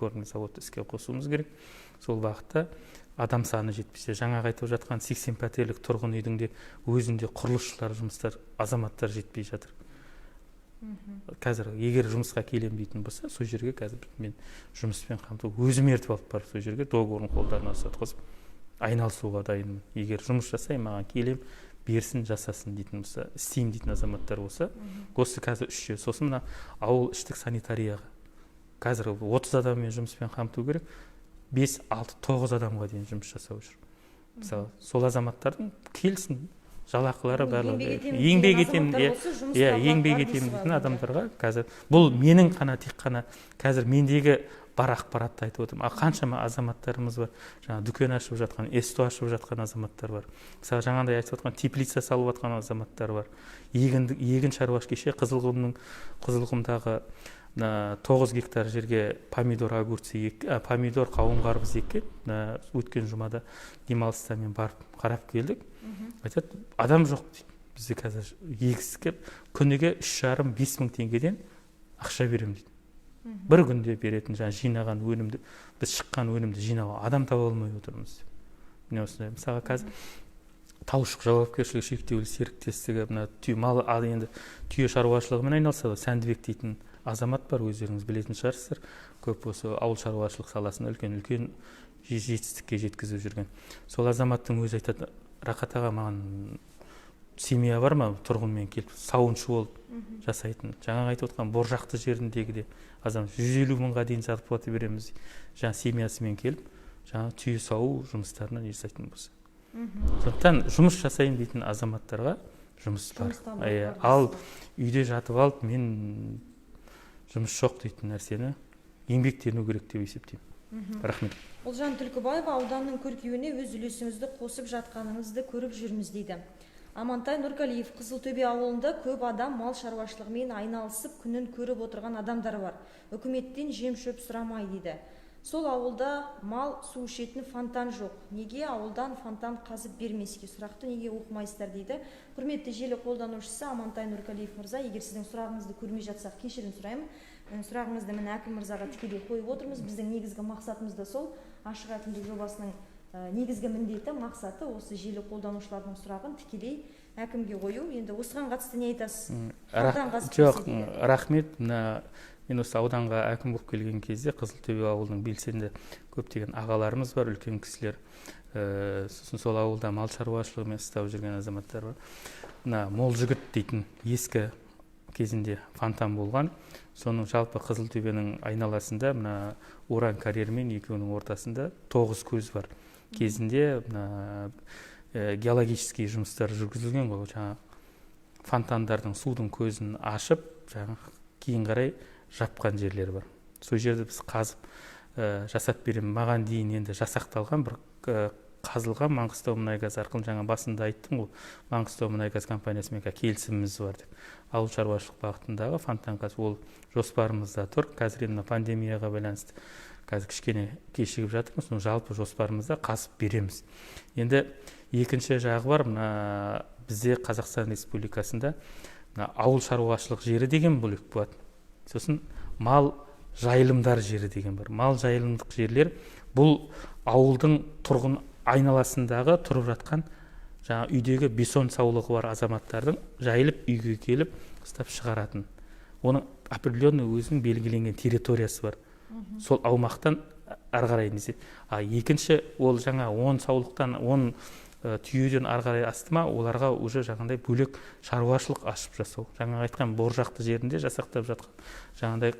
көрме заводты іске қосуымыз керек. Сол бағытта адам саны жетпесе, жаңағы айтып жатқан 80 пәтерлік тұрғын үйдің де өзінде құрылысшылар жұмыстар, азаматтар жетпей жатыр. Қазір егер жұмысқа келем дейтін болса, сол жерге қазір мен жұмыспен қамту өзім ертіп алып барып сол жерге договорын қолдарына ұстатқызып айналысуға дайынмын. Егер жұмыс жасаймын, маған келем, берсін, жасасын дейтін болса, істеймін дейтін азаматтар болса, осы қазір үш жер. Сосын мына ауыл іштік санитарияға Қазір 30 адаммен жұмыспен қамту керек, 5, 6, 9 адамға дейін жұмыс жасап жүр. Мысалы, сол азаматтардың келсін, жалақылары барлығы. Еңбек етемін, иә, еңбек етемін дейтін адамдарға қазір бұл менің қана тек қана қазір мендегі бар ақпаратты айтып отырмын. А қаншама азаматтарымыз бар, жаңа дүкен ашып жатқан, СТО ашып жатқан азаматтар бар. Мысалы, жаңағыдай айтып жатқан теплица салып жатқан азаматтар бар. Егін шаруашылығы кеше Қызылқұмдағы 9 гектар жерге помидор, огурцы, помидор, қауын, қарбыз еккен. Өткен жұмада демалыста мен барып қарап келдік. Айтады, адам жоқ дейді. Бізде қазір егіске күніге 3,5-5 мың теңгеден ақша беремін дейді. Бір күнде беретін жаңа жинаған өнімді, біз шыққан өнімді жинауға адам таба алмай отырмыз. Міне осындай. Мысалға, қазір Таушық жауапкершілігі шектеулі серіктестігі мына түйе мал, енді түйе шаруашылығымен айналысады. Сәндібек дейтін азамат бар, өздеріңіз білетін шығарсыздар, көп осы ауыл шаруашылық саласында үлкен жетістікке жеткізіп жүрген. Сол азаматтың өзі айтады: «Рахат аға, маған семья бар ма, тұрғынмен келіп сауыншы болып жасайтын?» Жаңағы айтып отқан Боржақты жеріндегі де азамат 150 мыңға дейін зарплата береміз, жаңа семьясымен келіп жаңа түйе сауу жұмыстарына жасайтын болса. Сондықтан жұмыс жасаймын дейтін азаматтарға жұмыс бар. Ал үйде жатып алып мен жұмыс жоқ дейтін нәрсені еңбектену керек деп есептеймін. Рахмет. Ұлжан Түлкібаева: «Ауданның көркеюіне өз үлесіңізді қосып жатқаныңызды көріп жүрміз», – дейді. Амантай Нұрғалиев: «Қызылтөбе ауылында көп адам мал шаруашылығымен айналысып, күнін көріп отырған адамдар бар. Үкіметтен жем шөп сұрамай», – дейді. «Сол ауылда мал су ішетін фонтан жоқ. Неге ауылдан фонтан қазып бермеске? Сұрақты неге оқымайсыздар?» – дейді. Құрметті желі қолданушысы Амантай Нұрғалиев мырза, егер сіздің сұрағыңызды көрмей жатсақ, кешірім сұраймын. Сұрағыңызды міне әкім мырзаға тікелей қойып отырмыз. Біздің негізгі мақсатымыз да сол, ашық әкімдік жобасының негізгі міндеті, мақсаты осы желі қолданушылардың сұрағын тікелей әкімге қою. Енді осыған қатысты не айтасыз? Жоқ, рахмет. Мына мен осы ауданға әкім болып келген кезде Қызылтөбе ауылының белсенді көптеген ағаларымыз бар, үлкен кісілер, сосын сол ауылда мал шаруашылығымен ұстап жүрген азаматтар бар. Мына Мол Жігіт дейтін ескі кезінде фонтан болған. Соның жалпы Қызылтөбенің айналасында мына уран карьерімен екеуінің ортасында 9 көз бар. Кезінде мына геологический жұмыстар жүргізілген ғой, жаңа фонтандардың судың көзін ашып, жаңа кейін қарай жапқан жерлер бар. Сол жерді біз қазып жасап беремін. Маған дейін енді жасақталған бір қазылған Маңғыстау мұнайгаз арқылы, жаңа басында айттым ғой, Маңғыстау мұнайгаз компаниясымен келісіміміз бар деп. Ауыл шаруашылық бағытындағы фонтан қазып, ол жоспарымызда тұр. Қазір енді мына пандемияға байланысты қазір кішкене кешігіп жатырмыз, но жалпы жоспарымызда қазып береміз. Енді екінші жағы бар, мына бізде Қазақстан Республикасында мына ауыл шаруашылық жері деген бөлек болады, сосын мал жайылымдар жері деген бар. Мал жайылымдық жерлер бұл ауылдың тұрғын айналасындағы тұрып жатқан жаңа үйдегі 5-10 саулығы бар азаматтардың жайылып үйге келіп ұстап шығаратын, оның определенный өзінің белгіленген территориясы бар. Сол аумақтан ары қарай не. А екінші ол жаңа 10 саулықтан, 10 түйеден ары қарай асты ма, оларға уже жаңағыдай бөлек шаруашылық ашып жасау. Жаңа айтқан Боржақты жерінде жасақтап жатқан жаңағыдай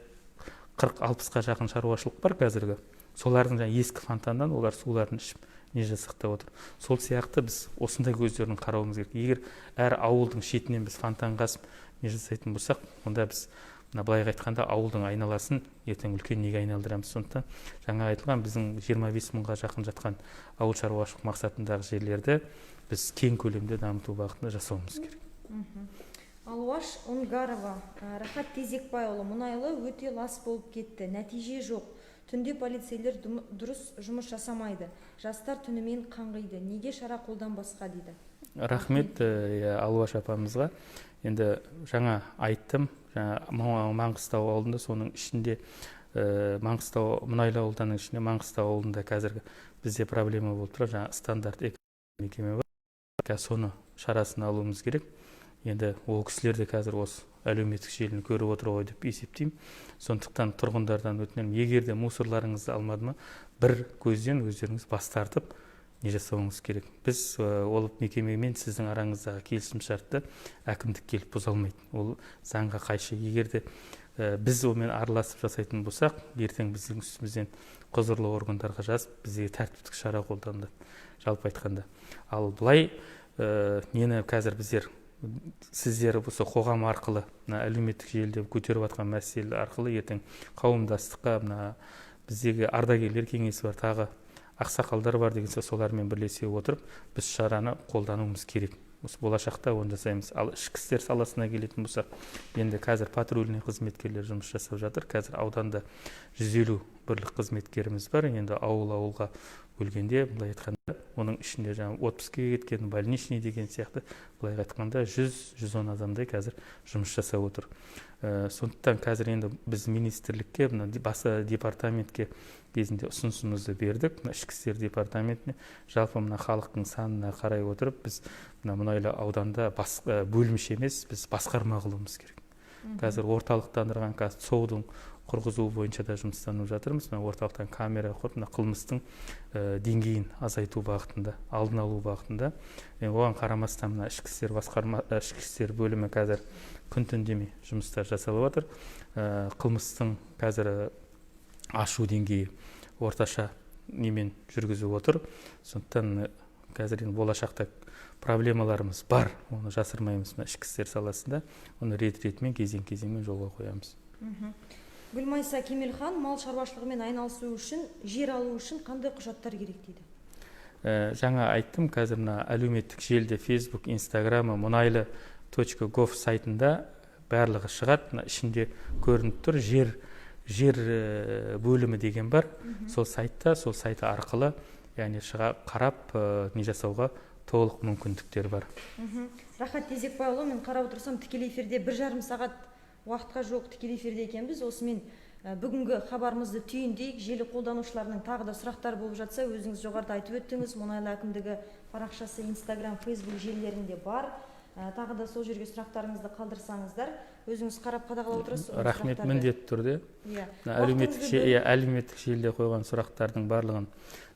40-60-қа жақын шаруашылық бар қазіргі. Солардың жаңа ескі фонтаннан олар суларын ішіп не жасақтап отыр. Сол сияқты біз осындай көздерін қарауымыз керек. Егер әр ауылдың шетінен біз фонтан қазып не жасайтын болсақ, онда біз мына былай айтқанда ауылдың айналасын ертең үлкен неге айналдырамыз? Сондықтан жаңа айтылған біздің 25 мыңға жақын жатқан ауыл шаруашылық мақсатындағы жерлерді біз кең көлемде дамыту бағытында жасауымыз керек. Алуаш Оңгарова: «Рахат Тезекбайұлы, Мұнайлы өте лас болып кетті, нәтиже жоқ. Түнде полицейлер дұрыс жұмыс жасамайды, жастар түнімен қаңғиды. Неге шара қолданбасқа?» – дейді. Рахмет, иә, Алуаш апамызға. Енді жаңа айттым, жаңа Маңғыстау ауылында, соның ішінде Маңғыстау, Мұнайлы ауданының ішінде Маңғыстау ауылында қазіргі бізде проблема болып тұр. Жаңа Стандарт мекеме бар, қазір соны шарасын алуымыз керек. Енді ол кісілер де қазір осы әлеуметтік желіні көріп отыр ғой деп есептеймін. Сондықтан тұрғындардан өтінемін, егер де мусорларыңызды алмады ма, бір көзден өздеріңіз бас тартып не жасауыңыз керек. Біз ол мекемемен сіздің араңыздағы келісім шартты әкімдік келіп бұза алмайды, ол заңға қайшы. Егер де Біз онымен араласып жасайтын болсақ, ертең біздің үстімізден құзырлы органдарға жазып, бізге тәртіптік шара қолданылады, жалпы айтқанда. Ал былай нені қазір біздер, сіздер осы қоғам арқылы, мына әлеуметтік желіде көтеріп жатқан мәселе арқылы ертең қауымдастыққа, мына біздегі ардагерлер кеңесі бар, тағы ақсақалдар бар деген сөз, солармен бірлесе отырып біз шараны қолдануымыз керек. Осы болашақта оны жасаймыз. Ал ішкі істер саласына келетін болсақ, енді қазір патрульный қызметкерлер жұмыс жасап жатыр. Қазір ауданда 150 бірлік қызметкеріміз бар. Енді ауыл-ауылға бөлгенде, былай айтқанда, оның ішінде жаңа отпускіге кеткен, больничный деген сияқты, былай айтқанда 100-110 адамдай қазір жұмыс жасап отыр. Сондықтан қазір енді біз министрлікке, мына басы департаментке кезінде ұсынысымызды бердік. Мына ішкі істер департаментіне жалпы мына халықтың санына қарай отырып, біз мына Мұнайлы ауданда бөлімше емес, біз басқарма қылуымыз керек. Қазір орталықтандырған, қазір ЦОУ-дың құрғызу бойынша да жұмыстанып жатырмыз. Мына орталықтан камера құрып, мына қылмыстың деңгейін азайту бағытында, алдын алу бағытында. Оған қарамастан мына ішкі істер басқарма, ішкі істер бөлімі қазір күн түн демей жұмыстар жасалып жатыр. Қылмыстың қазір ашу деңгейі орташа немен жүргізіп отыр. Сондықтан қазір енді болашақта проблемаларымыз бар, оны жасырмаймыз. Мына ішкі істер саласында оны рет-ретімен, кезең-кезеңмен жолға қоямыз. Гүлмайса Кемелхан, мал шаруашылығымен айналысу үшін, жер алу үшін қандай құжаттар керек дейді? Жаңа айттым, қазір мына әлеуметтік желіде Facebook, Instagram, мұнайлы точка гов сайтында барлығы шығады. Мына ішінде көрініп тұр, жер бөлімі деген бар. Сол сайтта, сол сайт арқылы, яғни шыға қарап, не жасауға толық мүмкіндіктер бар. Рахат Тезекбайұлы, мен қарап отырсам, тікелей эфирде 1,5 сағат уақытқа жуық тікелей эфирде екенбіз. Осымен бүгінгі хабарымызды түйіндейік. Желі қолданушыларының тағы да сұрақтары болып жатса, өзіңіз жоғарыда айтып өттіңіз, Мұнайлы әкімдігі парақшасы Инстаграм, Фейсбук желілерінде бар. Тағы да сол жерге сұрақтарыңызды қалдырсаңыздар, өзіңіз қарап қадағалап отырасыз ғой Рахмет, сұрақтарды. міндетті түрде. Мына әлеуметтік желіде қойған сұрақтардың барлығын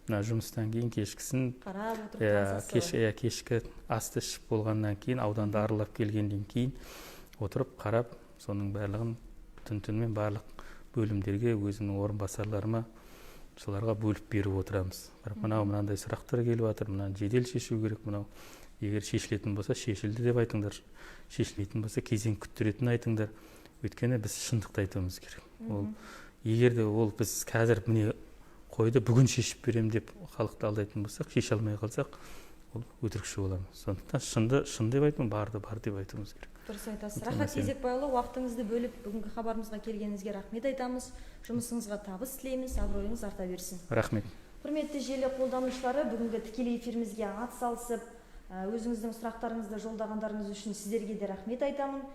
мына жұмыстан кейін кешкісін қарап отырып танысасыз ғой. Кешкі асты ішіп болғаннан кейін, ауданды аралап келгеннен кейін отырып қарап, соның барлығын түн-түнімен барлық бөлімдерге, өзімнің орынбасарларыма, соларға бөліп беріп отырамыз. Бірақ мынау мынандай сұрақтар келіп жатыр, мынаны жедел шешу керек, мынау егер шешілетін болса шешілді деп айтыңдар, шешілмейтін болса кезең күттіретінін айтыңдар. Өйткені біз шындықты айтуымыз керек. Ол егер де ол біз қазір міне қойды бүгін шешіп беремін деп халықты алдайтын болсақ, шеше алмай қалсақ, ол өтірікші боламыз. Сондықтан шынды шын деп айту, барды бар деп айтуымыз керек. Дұрыс айтасыз. Өте Рахат мәселе. Тезекбайұлы, уақытыңызды бөліп бүгінгі хабарымызға келгеніңізге рахмет айтамыз. Жұмысыңызға табыс тілейміз, абыройыңыз арта берсін. Рахмет. Құрметті желі қолданушылары, бүгінгі тікелей эфирімізге ат салысып, өзіңіздің сұрақтарыңызды жолдағандарыңыз үшін сіздерге де рахмет айтамын.